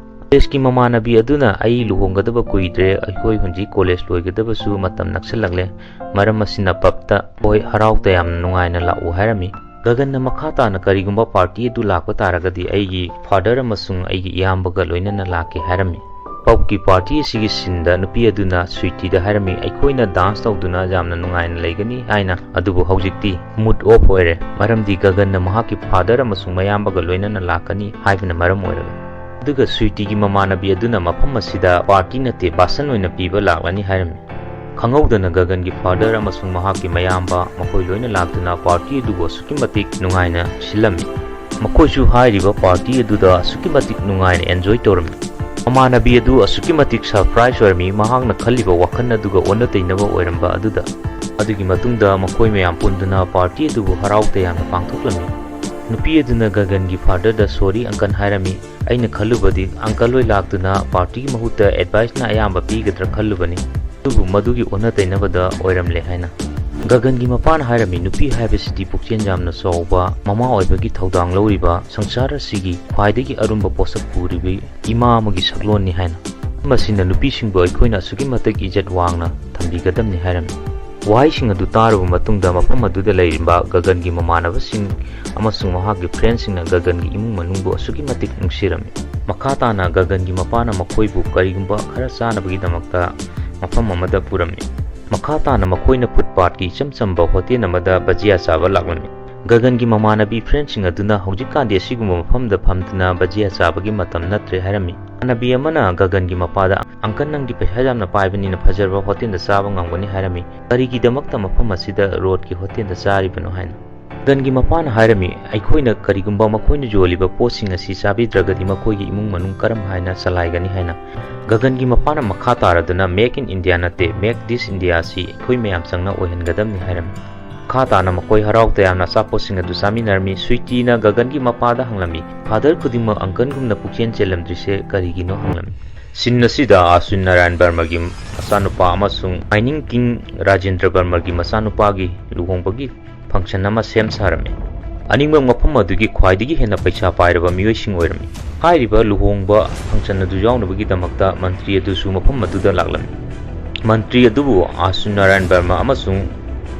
Collegeꯀꯤ ꯃꯃꯥꯟꯅꯕꯤ ꯑꯗꯨꯅ, "ꯑꯩ ꯂꯨꯍꯣꯡꯒꯗꯕ ꯀꯨꯏꯗ꯭ꯔꯦ, ꯑꯩꯈꯣꯏ ꯍꯧꯖꯤꯛ college ꯂꯣꯏꯒꯗꯕꯁꯨ ꯃꯇꯝ ꯅꯛꯁꯤꯜꯂꯛꯂꯦ, ꯃꯔꯝ ꯑꯁꯤꯅ pubꯇ ꯍꯣꯏ ꯍꯔꯥꯎ ꯇꯌꯥꯝꯅ ꯅꯨꯡꯉꯥꯏꯅ ꯂꯥꯛꯎ" ꯍꯥꯏꯔꯝꯃꯤ꯫ ꯒꯒꯟꯅ ꯃꯈꯥ ꯇꯥꯅ, "ꯀꯔꯤꯒꯨꯝꯕ party ꯑꯗꯨ ꯂꯥꯛꯄ ꯇꯥꯔꯒꯗꯤ ꯑꯩꯒꯤ father ꯑꯃꯁꯨꯡ ꯑꯩꯒꯤ ꯏꯌꯥꯝꯕꯒ ꯂꯣꯏꯅꯅ ꯂꯥꯛꯀꯦ" ꯍꯥꯏꯔꯝꯃꯤ꯫ ꯄꯞꯀꯤ ꯄꯥꯔꯇꯤ ꯑꯁꯤꯒꯤ ꯁꯤꯟꯗ ꯅꯨꯄꯤ ꯑꯗꯨꯅ ꯁ꯭ꯋꯤꯇꯤꯗ ꯍꯥꯏꯔꯝꯃꯤ, "ꯑꯩꯈꯣꯏꯅ ꯗꯥꯟꯁ ꯇꯧꯗꯨꯅ ꯌꯥꯝꯅ ꯅꯨꯡꯉꯥꯏꯅ ꯂꯩꯒꯅꯤ" ꯍꯥꯏꯅ꯫ ꯑꯗꯨꯕꯨ ꯍꯧꯖꯤꯛꯇꯤ ꯃꯨꯗ ꯑꯣꯐ ꯑꯣꯏꯔꯦ, ꯃꯔꯝꯗꯤ ꯒꯒꯟꯅ ꯃꯍꯥꯛꯀꯤ ꯐꯥꯗꯔ ꯑꯃꯁꯨꯡ ꯃꯌꯥꯝꯕꯒ ꯂꯣꯏꯅꯅ ꯂꯥꯛꯀꯅꯤ ꯍꯥꯏꯕꯅ ꯃꯔꯝ ꯑꯣꯏꯔꯒ꯫ ꯑꯗꯨꯒ ꯁ꯭ꯋꯤꯇꯤꯒꯤ ꯃꯃꯥꯟꯅꯕꯤ ꯑꯗꯨꯅ ꯃꯐꯝ ꯑꯁꯤꯗ ꯄꯥꯔꯇꯤ ꯅꯠꯇꯦ, ꯕꯥꯁꯟ ꯑꯣꯏꯅ ꯄꯤꯕ ꯂꯥꯛꯂꯅꯤ ꯍꯥꯏꯔꯝꯃꯤ꯫ ꯈꯪꯍꯧꯗꯅ ꯒꯒꯟꯒꯤ ꯐꯥꯗꯔ ꯑꯃꯁꯨꯡ ꯃꯍꯥꯛꯀꯤ ꯃꯌꯥꯝꯕ ꯃꯈꯣꯏ ꯂꯣꯏꯅ ꯂꯥꯛꯇꯨꯅ ꯄꯥꯔꯇꯤ ꯑꯗꯨꯕꯨ ꯑꯁꯨꯛꯀꯤ ꯃꯇꯤꯛ ꯅꯨꯡꯉꯥꯏꯅ ꯁꯤꯜꯂꯝꯃꯤ꯫ ꯃꯈꯣꯏꯁꯨ ꯍꯥꯏꯔꯤꯕ ꯄꯥꯔꯇꯤ ꯑꯗꯨꯗ ꯑꯁꯨꯛꯀꯤ ꯃꯇꯤꯛ ꯅꯨꯡꯉꯥꯏꯅ ꯑꯦꯟꯖꯣꯏ ꯇꯧꯔꯝꯃꯤ꯫ ꯃꯃꯥꯟꯅꯕꯤ ꯑꯗꯨ ꯑꯁꯨꯛꯀꯤ ꯃꯇꯤꯛ ꯁꯔꯄ꯭ꯔꯥꯏꯖ ꯑꯣꯏꯔꯝꯃꯤ, ꯃꯍꯥꯛꯅ ꯈꯜꯂꯤꯕ ꯋꯥꯈꯜ ꯑꯗꯨꯒ ꯑꯣꯟꯅ ꯇꯩꯅꯕ ꯑꯣꯏꯔꯝꯕ ꯑꯗꯨꯗ꯫ ꯑꯗꯨꯒꯤ ꯃꯇꯨꯡꯗ ꯃꯈꯣꯏ ꯃꯌꯥꯝ ꯄꯨꯟꯗꯨꯅ ꯄꯥꯔꯇꯤ ꯑꯗꯨꯕꯨ ꯍꯔꯥꯎ ꯇꯌꯥꯝꯅ ꯄꯥꯡꯊꯣꯛꯂꯝꯃꯤ꯫ ꯅꯨꯄꯤ ꯑꯗꯨꯅ ꯒꯒꯟꯒꯤ ꯐꯥꯗꯔꯗ "ꯁꯣꯔꯤ ꯑꯪꯀꯜ" ꯍꯥꯏꯔꯝꯃꯤ, "ꯑꯩꯅ ꯈꯜꯂꯨꯕꯗꯤ ꯑꯪꯀꯜ ꯍꯣꯏ ꯂꯥꯛꯇꯨꯅ ꯄꯥꯔꯇꯤꯒꯤ ꯃꯍꯨꯠꯇ ꯑꯦꯗꯚꯥꯏꯁꯅ ꯑꯌꯥꯝꯕ ꯄꯤꯒꯗ꯭ꯔꯥ ꯈꯜꯂꯨꯕꯅꯤ, ꯑꯗꯨꯕꯨ ꯃꯗꯨꯒꯤ ꯑꯣꯟꯅ ꯇꯩꯅꯕꯗ ꯑꯣꯏꯔꯝꯂꯦ" ꯍꯥꯏꯅ꯫ ꯒꯒꯟꯒꯤ ꯃꯄꯥꯅ ꯍꯥꯏꯔꯝꯃꯤ, "ꯅꯨꯄꯤ ꯍꯥꯏꯕꯁꯤꯗꯤ ꯄꯨꯛꯆꯦꯜ ꯌꯥꯝꯅ ꯆꯥꯎꯕ, ꯃꯃꯥ ꯑꯣꯏꯕꯒꯤ ꯊꯧꯗꯥꯡ ꯂꯧꯔꯤꯕ, ꯁꯪꯁꯥꯔ ꯑꯁꯤꯒꯤ ꯈ꯭ꯋꯥꯏꯗꯒꯤ ꯑꯔꯨꯝꯕ ꯄꯣꯠꯁꯛ ꯄꯨꯔꯤꯕ ꯏꯃꯥ ꯑꯃꯒꯤ ꯁꯛꯂꯣꯟꯅꯤ" ꯍꯥꯏꯅ꯫ ꯃꯁꯤꯅ ꯅꯨꯄꯤꯁꯤꯡꯕꯨ ꯑꯩꯈꯣꯏꯅ ꯑꯁꯨꯛꯀꯤ ꯃꯇꯤꯛ ꯏꯖꯠ ꯋꯥꯡꯅ ꯊꯝꯕꯤꯒꯗꯕꯅꯤ ꯍꯥꯏꯔꯝꯃꯤ꯫ ꯋꯥꯍꯩꯁꯤꯡ ꯑꯗꯨ ꯇꯥꯔꯨꯕ ꯃꯇꯨꯡꯗ ꯃꯐꯝ ꯑꯗꯨꯗ ꯂꯩꯔꯤꯕ ꯒꯒꯟꯒꯤ ꯃꯃꯥꯟꯅꯕꯁꯤꯡ ꯑꯃꯁꯨꯡ ꯃꯍꯥꯛꯀꯤ ꯐ꯭ꯔꯦꯟꯁꯤꯡꯅ ꯒꯒꯟꯒꯤ ꯏꯃꯨꯡ ꯃꯅꯨꯡꯕꯨ ꯑꯁꯨꯛꯀꯤ ꯃꯇꯤꯛ ꯅꯨꯡꯁꯤꯔꯝꯃꯤ꯫ ꯃꯈꯥ ꯇꯥꯅ ꯒꯒꯟꯒꯤ ꯃꯄꯥꯅ ꯃꯈꯣꯏꯕꯨ ꯀꯔꯤꯒꯨꯝꯕ ꯈꯔ ꯆꯥꯅꯕꯒꯤꯗꯃꯛꯇ ꯃꯐꯝ ꯑꯃꯗ ꯄꯨꯔꯝꯃꯤ꯫ ꯃꯈꯥ ꯇꯥꯅ ꯃꯈꯣꯏꯅ ꯐꯨꯠꯄꯥꯠꯀꯤ ꯏꯆꯝ ꯆꯝꯕ ꯍꯣꯇꯦꯜ ꯑꯃꯗ ꯚꯖꯤꯌꯥ ꯆꯥꯕ ꯂꯥꯛꯂꯝꯃꯤ꯫ ꯒꯒꯟꯒꯤ ꯃꯃꯥꯟꯅꯕꯤ ꯐ꯭ꯔꯦꯟꯁꯤꯡ ꯑꯗꯨꯅ ꯍꯧꯖꯤꯛꯀꯥꯟꯗꯤ ꯑꯁꯤꯒꯨꯝꯕ ꯃꯐꯝꯗ ꯐꯝꯗꯨꯅ ꯚꯖꯤꯌꯥ ꯆꯥꯕꯒꯤ ꯃꯇꯝ ꯅꯠꯇ꯭ꯔꯦ ꯍꯥꯏꯔꯝꯃꯤ꯫ ꯏꯃꯥꯟꯅꯕꯤ ꯑꯃꯅ ꯒꯒꯟꯒꯤ ꯃꯄꯥꯗ, "ꯑꯪꯀꯜ, ꯅꯪꯗꯤ ꯄꯩꯁꯥ ꯌꯥꯝꯅ ꯄꯥꯏꯕꯅꯤꯅ ꯐꯖꯔꯕ ꯍꯣꯇꯦꯜꯗ ꯆꯥꯕ ꯉꯝꯒꯅꯤ" ꯍꯥꯏꯔꯝꯃꯤ꯫ "ꯀꯔꯤꯒꯤꯗꯃꯛꯇ ꯃꯐꯝ ꯑꯁꯤꯗ ꯔꯣꯗꯀꯤ ꯍꯣꯇꯦꯜꯗ ꯆꯥꯔꯤꯕꯅꯣ?" ꯍꯥꯏꯅ꯫ ꯒꯒꯟꯒꯤ ꯃꯄꯥꯅ ꯍꯥꯏꯔꯝꯃꯤ, "ꯑꯩꯈꯣꯏꯅ ꯀꯔꯤꯒꯨꯝꯕ ꯃꯈꯣꯏꯅ ꯌꯣꯜꯂꯤꯕ ꯄꯣꯠꯁꯤꯡ ꯑꯁꯤ ꯆꯥꯕꯤꯗ꯭ꯔꯒꯗꯤ ꯃꯈꯣꯏꯒꯤ ꯏꯃꯨꯡ ꯃꯅꯨꯡ ꯀꯔꯝ ꯍꯥꯏꯅ ꯆꯂꯥꯏꯒꯅꯤ?" ꯍꯥꯏꯅ꯫ ꯒꯒꯟꯒꯤ ꯃꯄꯥꯅ ꯃꯈꯥ ꯇꯥꯔꯗꯨꯅ, "Make in India ꯅꯠꯇꯦ, Make this India ꯑꯁꯤ ꯑꯩꯈꯣꯏ ꯃꯌꯥꯝ ꯆꯪꯅ ꯑꯣꯏꯍꯟꯒꯗꯕꯅꯤ" ꯍꯥꯏꯔꯝꯃꯤ꯫ ꯃꯈꯥ ꯇꯥꯅ ꯃꯈꯣꯏ ꯍꯔꯥꯎ ꯇꯌꯥꯝꯅ ꯑꯆꯥꯄꯣꯠꯁꯤꯡ ꯑꯗꯨ ꯆꯥꯃꯤꯟꯅꯔꯝꯃꯤ꯫ ꯁ꯭ꯋꯤꯇꯤꯅ ꯒꯒꯟꯒꯤ ꯃꯄꯥꯗ ꯍꯪꯂꯝꯃꯤ, "ꯐꯥꯗꯔ ꯈꯨꯗꯤꯡꯃꯛ ꯑꯪꯀꯜꯒꯨꯝꯅ ꯄꯨꯛꯆꯦꯜ ꯆꯦꯜꯂꯝꯗ꯭ꯔꯤꯁꯦ ꯀꯔꯤꯒꯤꯅꯣ?" ꯍꯪꯂꯝꯃꯤ꯫ ꯁꯤꯟ ꯑꯁꯤꯗ ꯑꯥꯁꯨ ꯅꯥꯔꯥꯌꯟ ꯕꯔꯃꯒꯤ ꯃꯆꯥꯅꯨꯄꯥ ꯑꯃꯁꯨꯡ ꯃꯥꯏꯅꯤꯡ ꯀꯤꯡ ꯔꯥꯖꯦꯟꯗ꯭ꯔ ꯕꯔꯃꯒꯤ ꯃꯆꯥꯅꯨꯄꯥꯒꯤ ꯂꯨꯍꯣꯡꯕꯒꯤ ꯐꯪꯁꯟ ꯑꯃ ꯁꯦꯝ ꯁꯥꯔꯝꯃꯤ꯫ ꯑꯅꯤꯃꯛ ꯃꯐꯝ ꯑꯗꯨꯒꯤ ꯈ꯭ꯋꯥꯏꯗꯒꯤ ꯍꯦꯟꯅ ꯄꯩꯁꯥ ꯄꯥꯏꯔꯕ ꯃꯤꯑꯣꯏꯁꯤꯡ ꯑꯣꯏꯔꯝꯃꯤ꯫ ꯍꯥꯏꯔꯤꯕ ꯂꯨꯍꯣꯡꯕ ꯐꯪꯁꯟ ꯑꯗꯨ ꯌꯥꯎꯅꯕꯒꯤꯗꯃꯛꯇ ꯃꯟꯇ꯭ꯔꯤ ꯑꯗꯨꯁꯨ ꯃꯐꯝ ꯑꯗꯨꯗ ꯂꯥꯛꯂꯝꯃꯤ꯫ ꯃꯟꯇ꯭ꯔꯤ ꯑꯗꯨꯕꯨ ꯑꯥꯁꯨ ꯅꯥꯔꯥꯌꯟ ꯕꯔꯃ ꯑꯃꯁꯨꯡ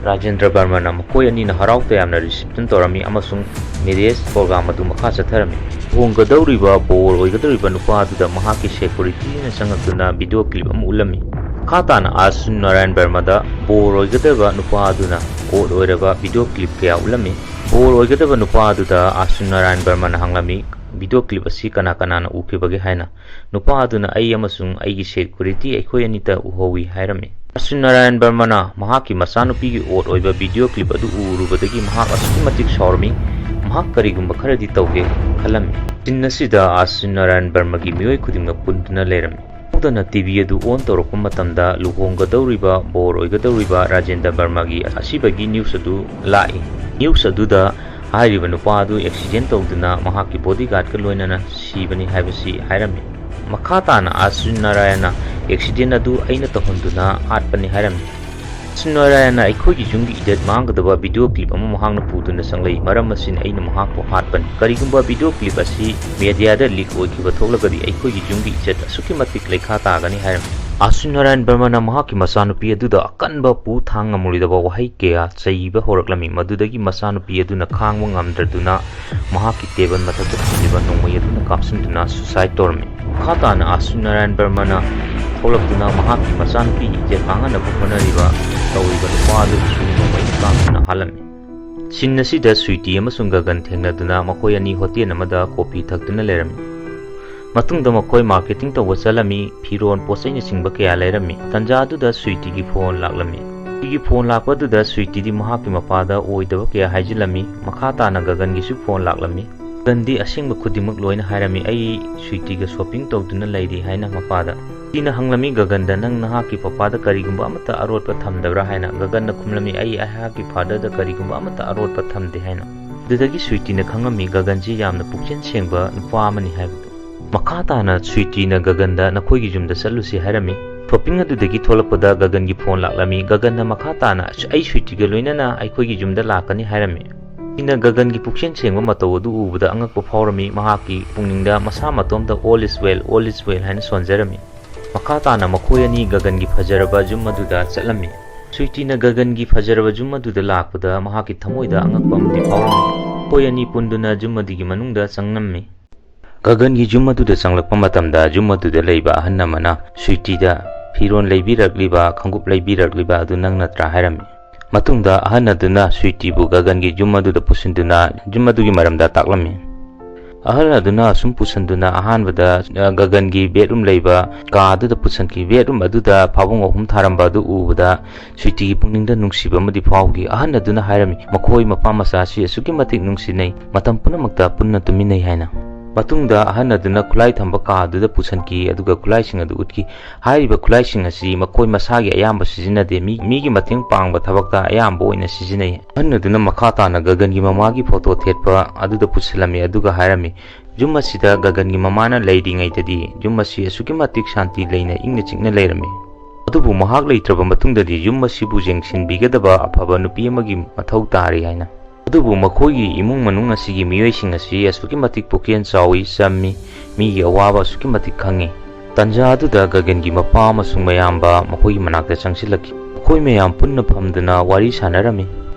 ꯔꯥꯖꯦꯟꯗ꯭ꯔ ꯕꯔꯃꯅ ꯃꯈꯣꯏ ꯑꯅꯤꯅ ꯍꯔꯥꯎ ꯇꯌꯥꯝꯅ reception ꯇꯧꯔꯝꯃꯤ ꯑꯃꯁꯨꯡ marriage program ꯑꯗꯨ ꯃꯈꯥ ꯆꯠꯊꯔꯝꯃꯤ꯫ ꯂꯨꯍꯣꯡꯒꯗꯧꯔꯤꯕ ꯕꯣꯔ ꯑꯣꯏꯒꯗꯧꯔꯤꯕ ꯅꯨꯄꯥ ꯑꯗꯨꯗ ꯃꯍꯥꯛꯀꯤ securityꯅ ꯆꯪꯂꯛꯇꯨꯅ video clip ꯑꯃ ꯎꯠꯂꯝꯃꯤ꯫ ꯃꯈꯥ ꯇꯥꯅ ꯑꯥꯁꯨ ꯅꯥꯔꯥꯌꯟ ꯕꯔꯃꯗ ꯕꯣꯔ ꯑꯣꯏꯒꯗꯕ ꯅꯨꯄꯥ ꯑꯗꯨꯅ ꯀꯣꯠ ꯑꯣꯏꯔꯕ video clip ꯀꯌꯥ ꯎꯠꯂꯝꯃꯤ꯫ ꯕꯣꯔ ꯑꯣꯏꯒꯗꯕ ꯅꯨꯄꯥ ꯑꯗꯨꯗ ꯑꯥꯁꯨ ꯅꯥꯔꯥꯌꯟ ꯕꯔꯃꯅ ꯍꯪꯂꯝꯃꯤ, video clip ꯑꯁꯤ ꯀꯅꯥ ꯀꯅꯥꯅ ꯎꯈꯤꯕꯒꯦ ꯍꯥꯏꯅ꯫ ꯅꯨꯄꯥ ꯑꯗꯨꯅ ꯑꯩ ꯑꯃꯁꯨꯡ ꯑꯩꯒꯤ security ꯑꯩꯈꯣꯏ ꯑꯅꯤꯇ ꯎꯍꯧꯏ ꯍꯥꯏꯔꯝꯃꯤ꯫ ꯑꯥꯁꯨ ꯅꯥꯔꯥꯌꯟ ꯕꯔꯃꯅ ꯃꯍꯥꯛꯀꯤ ꯃꯆꯥꯅꯨꯄꯤꯒꯤ ꯑꯣꯠ ꯑꯣꯏꯕ video clip ꯑꯗꯨ ꯎꯔꯨꯕꯗꯒꯤ ꯃꯍꯥꯛ ꯑꯁꯨꯛꯀꯤ ꯃꯇꯤꯛ ꯁꯥꯎꯔꯝꯃꯤ, ꯃꯍꯥꯛ ꯀꯔꯤꯒꯨꯝꯕ ꯈꯔꯗꯤ ꯇꯧꯒꯦ ꯈꯜꯂꯝꯃꯤ꯫ Scene ꯑꯁꯤꯗ ꯑꯥꯁꯨ ꯅꯥꯔꯥꯌꯟ ꯕꯔꯃꯒꯤ ꯃꯤꯑꯣꯏ ꯈꯨꯗꯤꯡꯃꯛ ꯄꯨꯟꯗꯨꯅ ꯂꯩꯔꯝꯃꯤ꯫ ꯁꯣꯏꯗꯅ TV ꯑꯗꯨ on ꯇꯧꯔꯛꯄ ꯃꯇꯝꯗ ꯂꯨꯍꯣꯡꯒꯗꯧꯔꯤꯕ ꯕꯣꯔ ꯑꯣꯏꯒꯗꯧꯔꯤꯕ ꯔꯥꯖꯦꯟꯗ꯭ꯔ ꯕꯔꯃꯒꯤ ꯑꯁꯤꯕꯒꯤ news ꯑꯗꯨ ꯂꯥꯛꯏ꯫ News ꯑꯗꯨꯗ ꯍꯥꯏꯔꯤꯕ ꯅꯨꯄꯥ ꯑꯗꯨ accident ꯇꯧꯗꯨꯅ ꯃꯍꯥꯛꯀꯤ bodyguardꯀ ꯂꯣꯏꯅꯅ ꯁꯤꯕꯅꯤ ꯍꯥꯏꯕꯁꯤ ꯍꯥꯏꯔꯝꯃꯤ꯫ ꯃꯈꯥ ꯇꯥꯅ ꯑꯥꯁꯨ ꯅꯥꯔꯥꯌꯟꯅ accident ꯑꯗꯨ ꯑꯩꯅ ꯇꯧꯍꯟꯗꯨꯅ ꯍꯥꯠꯄꯅꯤ ꯍꯥꯏꯔꯝꯃꯤ꯫ ꯑꯥꯁꯨ ꯅꯥꯔꯥꯌꯟꯅ ꯑꯩꯈꯣꯏꯒꯤ ꯌꯨꯝꯒꯤ ꯏꯖꯠ ꯃꯥꯡꯒꯗꯕ video clip ꯑꯃ ꯃꯍꯥꯛꯅ ꯄꯨꯗꯨꯅ ꯆꯪꯂꯛꯏ, ꯃꯔꯝ ꯑꯁꯤꯅ ꯑꯩꯅ ꯃꯍꯥꯛꯄꯨ ꯍꯥꯠꯄꯅꯤ꯫ ꯀꯔꯤꯒꯨꯝꯕ video clip ꯑꯁꯤ mediaꯗ leak ꯑꯣꯏꯈꯤꯕ ꯊꯣꯛꯂꯒꯗꯤ ꯑꯩꯈꯣꯏꯒꯤ ꯌꯨꯝꯒꯤ ꯏꯖꯠ ꯑꯁꯨꯛꯀꯤ ꯃꯇꯤꯛ ꯂꯩꯈꯥ ꯇꯥꯒꯅꯤ ꯍꯥꯏꯔꯝꯃꯤ꯫ ꯑꯥꯁꯨ ꯅꯥꯔꯥꯌꯟ ꯕꯔꯃꯅ ꯃꯍꯥꯛꯀꯤ ꯃꯆꯥꯅꯨꯄꯤ ꯑꯗꯨꯗ ꯑꯀꯟꯕ ꯄꯨ ꯊꯥꯡ ꯉꯝꯂꯣꯏꯗꯕ ꯋꯥꯍꯩ ꯀꯌꯥ ꯆꯩꯕ ꯍꯧꯔꯛꯂꯝꯃꯤ꯫ ꯃꯗꯨꯗꯒꯤ ꯃꯆꯥꯅꯨꯄꯤ ꯑꯗꯨꯅ ꯈꯥꯡꯕ ꯉꯝꯗ꯭ꯔꯗꯨꯅ ꯃꯍꯥꯛꯀꯤ table ꯃꯊꯛꯇ ꯊꯝꯂꯤꯕ ꯅꯣꯡꯃꯩ ꯑꯗꯨꯅ ꯀꯥꯞꯁꯤꯟꯗꯨꯅ suicide ꯇꯧꯔꯝꯃꯤ꯫ ꯃꯈꯥ ꯇꯥꯅ ꯑꯥꯁꯨ ꯅꯥꯔꯥꯌꯟ ꯕꯔꯃꯅ ꯊꯣꯛꯂꯛꯇꯨꯅ ꯃꯍꯥꯛꯀꯤ ꯃꯆꯥꯅꯨꯄꯤꯒꯤ ꯏꯖꯠ ꯃꯥꯡꯍꯟꯅꯕ ꯍꯣꯠꯅꯔꯤꯕ ꯇꯧꯔꯤꯕ ꯅꯨꯄꯥ ꯑꯗꯨꯕꯨꯁꯨ ꯅꯣꯡꯃꯩꯅ ꯀꯥꯞꯇꯨꯅ ꯍꯥꯠꯂꯝꯃꯤ꯫ Scene ꯑꯁꯤꯗ ꯁ꯭ꯋꯤꯇꯤ ꯑꯃꯁꯨꯡ ꯒꯒꯟ ꯊꯦꯡꯅꯗꯨꯅ ꯃꯈꯣꯏ ꯑꯅꯤ hotel ꯑꯃꯗ coffee ꯊꯛꯇꯨꯅ ꯂꯩꯔꯝꯃꯤ꯫ ꯃꯇꯨꯡꯗ ꯃꯈꯣꯏ marketing ꯇꯧꯕ ꯆꯠꯂꯝꯃꯤ, ꯐꯤꯔꯣꯜ, ꯄꯣꯠꯆꯩꯅꯆꯤꯡꯕ ꯀꯌꯥ ꯂꯩꯔꯝꯃꯤ꯫ ꯇꯟꯖꯥ ꯑꯗꯨꯗ ꯁ꯭ꯋꯤꯇꯤꯒꯤ phone ꯂꯥꯛꯂꯝꯃꯤ꯫ ꯁ꯭ꯋꯤꯇꯤꯒꯤ phone ꯂꯥꯛꯄ ꯑꯗꯨꯗ ꯁ꯭ꯋꯤꯇꯤꯗꯤ ꯃꯍꯥꯛꯀꯤ ꯃꯄꯥꯗ ꯑꯣꯏꯗꯕ ꯀꯌꯥ ꯍꯥꯏꯖꯤꯜꯂꯝꯃꯤ꯫ ꯃꯈꯥ ꯇꯥꯅ ꯒꯒꯟꯒꯤꯁꯨ phone ꯂꯥꯛꯂꯝꯃꯤ꯫ ꯒꯒꯟꯗꯤ ꯑꯁꯦꯡꯕ ꯈꯨꯗꯤꯡꯃꯛ ꯂꯣꯏꯅ ꯍꯥꯏꯔꯝꯃꯤ, "ꯑꯩ ꯁ꯭ꯋꯤꯇꯤꯒ shopping ꯇꯧꯗꯨꯅ ꯂꯩꯔꯤ" ꯍꯥꯏꯅ ꯃꯄꯥꯗ꯫ ꯁ꯭ꯋꯤꯇꯤꯅ ꯍꯪꯂꯝꯃꯤ ꯒꯒꯟꯗ, "ꯅꯪ ꯅꯍꯥꯛꯀꯤ ꯄꯄꯥꯗ ꯀꯔꯤꯒꯨꯝꯕ ꯑꯃꯠꯇ ꯑꯔꯣꯠꯄ ꯊꯝꯗꯕ꯭ꯔꯥ?" ꯍꯥꯏꯅ꯫ ꯒꯒꯟꯅ ꯈꯨꯝꯂꯝꯃꯤ, "ꯑꯩ ꯑꯩꯍꯥꯛꯀꯤ fatherꯗ ꯀꯔꯤꯒꯨꯝꯕ ꯑꯃꯠꯇ ꯑꯔꯣꯠꯄ ꯊꯝꯗꯦ" ꯍꯥꯏꯅ꯫ ꯑꯗꯨꯗꯒꯤ ꯁ꯭ꯋꯤꯇꯤꯅ ꯈꯪꯂꯝꯃꯤ ꯒꯒꯟꯁꯤ ꯌꯥꯝꯅ ꯄꯨꯛꯆꯦꯜ ꯁꯦꯡꯕ ꯅꯨꯄꯥ ꯑꯃꯅꯤ ꯍꯥꯏꯕꯗꯨ꯫ ꯃꯈꯥ ꯇꯥꯅ ꯁ꯭ꯋꯤꯇꯤꯅ ꯒꯒꯟꯗ ꯅꯈꯣꯏꯒꯤ ꯌꯨꯝꯗ ꯆꯠꯂꯨꯁꯤ ꯍꯥꯏꯔꯝꯃꯤ꯫ Shopping ꯑꯗꯨꯗꯒꯤ ꯊꯣꯛꯂꯛꯄꯗ ꯒꯒꯟꯒꯤ phone ꯂꯥꯛꯂꯝꯃꯤ꯫ ꯒꯒꯟꯅ ꯃꯈꯥ ꯇꯥꯅ, "ꯑꯩ ꯁ꯭ꯋꯤꯇꯤꯒ ꯂꯣꯏꯅꯅ ꯑꯩꯈꯣꯏꯒꯤ ꯌꯨꯝꯗ ꯂꯥꯛꯀꯅꯤ" ꯍꯥꯏꯔꯝꯃꯤ꯫ ꯁ꯭ꯋꯤꯇꯤꯅ ꯒꯒꯟꯒꯤ ꯄꯨꯛꯆꯦꯜ ꯁꯦꯡꯕ ꯃꯇꯧ ꯑꯗꯨ ꯎꯕꯗ ꯑꯉꯛꯄ ꯐꯥꯎꯔꯝꯃꯤ꯫ ꯃꯍꯥꯛꯀꯤ ꯄꯨꯛꯅꯤꯡꯗ ꯃꯁꯥ ꯃꯇꯣꯝꯇ "All is well, all is well" ꯍꯥꯏꯅ ꯁꯣꯟꯖꯔꯝꯃꯤ꯫ ꯃꯈꯥ ꯇꯥꯅ ꯃꯈꯣꯏ ꯑꯅꯤ ꯒꯒꯟꯒꯤ ꯐꯖꯔꯕ ꯌꯨꯝ ꯑꯗꯨꯗ ꯆꯠꯂꯝꯃꯤ꯫ ꯁ꯭ꯋꯤꯇꯤꯅ ꯒꯒꯟꯒꯤ ꯐꯖꯔꯕ ꯌꯨꯝ ꯑꯗꯨꯗ ꯂꯥꯛꯄꯗ ꯃꯍꯥꯛꯀꯤ ꯊꯃꯣꯏꯗ ꯑꯉꯛꯄ ꯑꯃꯗꯤ ꯐꯥꯎꯔꯝꯃꯤ꯫ ꯃꯈꯣꯏ ꯑꯅꯤ ꯄꯨꯟꯗꯨꯅ ꯌꯨꯝ ꯑꯗꯨꯒꯤ ꯃꯅꯨꯡꯗ ꯆꯪꯂꯝꯃꯤ꯫ ꯒꯒꯟꯒꯤ ꯌꯨꯝ ꯑꯗꯨꯗ ꯆꯪꯂꯛꯄ ꯃꯇꯝꯗ ꯌꯨꯝ ꯑꯗꯨꯗ ꯂꯩꯕ ꯑꯍꯜ ꯑꯃꯅ ꯁ꯭ꯋꯤꯇꯤꯗ, "ꯐꯤꯔꯣꯜ ꯂꯩꯕꯤꯔꯛꯂꯤꯕ, ꯈꯣꯡꯎꯞ ꯂꯩꯕꯤꯔꯛꯂꯤꯕ ꯑꯗꯨ ꯅꯪ ꯅꯠꯇ꯭ꯔꯥ?" ꯍꯥꯏꯔꯝꯃꯤ꯫ ꯃꯇꯨꯡꯗ ꯑꯍꯜ ꯑꯗꯨꯅ ꯁ꯭ꯋꯤꯇꯤꯕꯨ ꯒꯒꯟꯒꯤ ꯌꯨꯝ ꯑꯗꯨꯗ ꯄꯨꯁꯤꯟꯗꯨꯅ ꯌꯨꯝ ꯑꯗꯨꯒꯤ ꯃꯔꯝꯗ ꯇꯥꯛꯂꯝꯃꯤ꯫ ꯑꯍꯜ ꯑꯗꯨꯅ ꯑꯁꯨꯝ ꯄꯨꯁꯤꯟꯗꯨꯅ ꯑꯍꯥꯟꯕꯗ, ꯑ, ꯒꯒꯟꯒꯤ ꯕꯦꯗꯔꯨꯝ ꯂꯩꯕ ꯀꯥ ꯑꯗꯨꯗ ꯄꯨꯁꯤꯟꯈꯤ꯫ ꯕꯦꯗꯔꯨꯝ ꯑꯗꯨꯗ ꯐꯥꯕꯨꯡ ꯑꯍꯨꯝ ꯊꯥꯔꯝꯕ ꯑꯗꯨ ꯎꯕꯗ ꯁ꯭ꯋꯤꯇꯤꯒꯤ ꯄꯨꯛꯅꯤꯡꯗ ꯅꯨꯡꯁꯤꯕ ꯑꯃꯗꯤ ꯐꯥꯎꯈꯤ꯫ ꯑꯍꯜ ꯑꯗꯨꯅ ꯍꯥꯏꯔꯝꯃꯤ, "ꯃꯈꯣꯏ ꯃꯄꯥ ꯃꯆꯥ ꯑꯁꯤ ꯑꯁꯨꯛꯀꯤ ꯃꯇꯤꯛ ꯅꯨꯡꯁꯤꯅꯩ, ꯃꯇꯝ ꯄꯨꯝꯅꯃꯛꯇ ꯄꯨꯟꯅ ꯇꯨꯃꯤꯟꯅꯩ" ꯍꯥꯏꯅ꯫ ꯃꯇꯨꯡꯗ ꯑꯍꯜ ꯑꯗꯨꯅ ꯈꯨꯠꯂꯥꯏ ꯊꯝꯕ ꯀꯥ ꯑꯗꯨꯗ ꯄꯨꯁꯤꯟꯈꯤ, ꯑꯗꯨꯒ ꯈꯨꯠꯂꯥꯏꯁꯤꯡ ꯑꯗꯨ ꯎꯠꯈꯤ꯫ ꯍꯥꯏꯔꯤꯕ ꯈꯨꯠꯂꯥꯏꯁꯤꯡ ꯑꯁꯤ ꯃꯈꯣꯏ ꯃꯁꯥꯒꯤ ꯑꯌꯥꯝꯕ ꯁꯤꯖꯤꯟꯅꯗꯦ, ꯃꯤ, ꯃꯤꯒꯤ ꯃꯇꯦꯡ ꯄꯥꯡꯕ ꯊꯕꯛꯇ ꯑꯌꯥꯝꯕ ꯑꯣꯏꯅ ꯁꯤꯖꯤꯟꯅꯩ꯫ ꯑꯍꯜ ꯑꯗꯨꯅ ꯃꯈꯥ ꯇꯥꯅ ꯒꯒꯟꯒꯤ ꯃꯃꯥꯒꯤ ꯐꯣꯇꯣ ꯊꯦꯠꯄ ꯑꯗꯨꯗ ꯄꯨꯁꯤꯜꯂꯝꯃꯤ, ꯑꯗꯨꯒ ꯍꯥꯏꯔꯝꯃꯤ, "ꯌꯨꯝ ꯑꯁꯤꯗ ꯒꯒꯟꯒꯤ ꯃꯃꯥꯅ ꯂꯩꯔꯤꯉꯩꯗꯗꯤ ꯌꯨꯝ ꯑꯁꯤ ꯑꯁꯨꯛꯀꯤ ꯃꯇꯤꯛ ꯁꯥꯟꯇꯤ ꯂꯩꯅ ꯏꯪꯅ ꯆꯤꯛꯅ ꯂꯩꯔꯝꯃꯤ꯫ ꯑꯗꯨꯕꯨ ꯃꯍꯥꯛ ꯂꯩꯇ꯭ꯔꯕ ꯃꯇꯨꯡꯗꯗꯤ ꯌꯨꯝ ꯑꯁꯤꯕꯨ ꯌꯦꯡꯁꯤꯟꯕꯤꯒꯗꯕ ꯑꯐꯕ ꯅꯨꯄꯤ ꯑꯃꯒꯤ ꯃꯊꯧ ꯇꯥꯔꯤ" ꯍꯥꯏꯅ꯫ ꯑꯗꯨꯕꯨ ꯃꯈꯣꯏꯒꯤ ꯏꯃꯨꯡ ꯃꯅꯨꯡ ꯑꯁꯤꯒꯤ ꯃꯤꯑꯣꯏꯁꯤꯡ ꯑꯁꯤ ꯑꯁꯨꯛꯀꯤ ꯃꯇꯤꯛ ꯄꯨꯛꯆꯦꯜ ꯆꯥꯎꯏ, ꯆꯝꯃꯤ, ꯃꯤꯒꯤ ꯑꯋꯥꯕ ꯑꯁꯨꯛꯀꯤ ꯃꯇꯤꯛ ꯈꯪꯉꯤ꯫ ꯇꯟꯖꯥ ꯑꯗꯨꯗ ꯒꯒꯟꯒꯤ ꯃꯄꯥ ꯑꯃꯁꯨꯡ ꯃꯌꯥꯝꯕ ꯃꯈꯣꯏꯒꯤ ꯃꯅꯥꯛꯇ ꯆꯪꯁꯤꯜꯂꯛꯈꯤ꯫ ꯃꯈꯣꯏ ꯃꯌꯥꯝ ꯄꯨꯟꯅ ꯐꯝꯗꯨꯅ ꯋꯥꯔꯤ ꯁꯥꯟꯅꯔꯝꯃꯤ꯫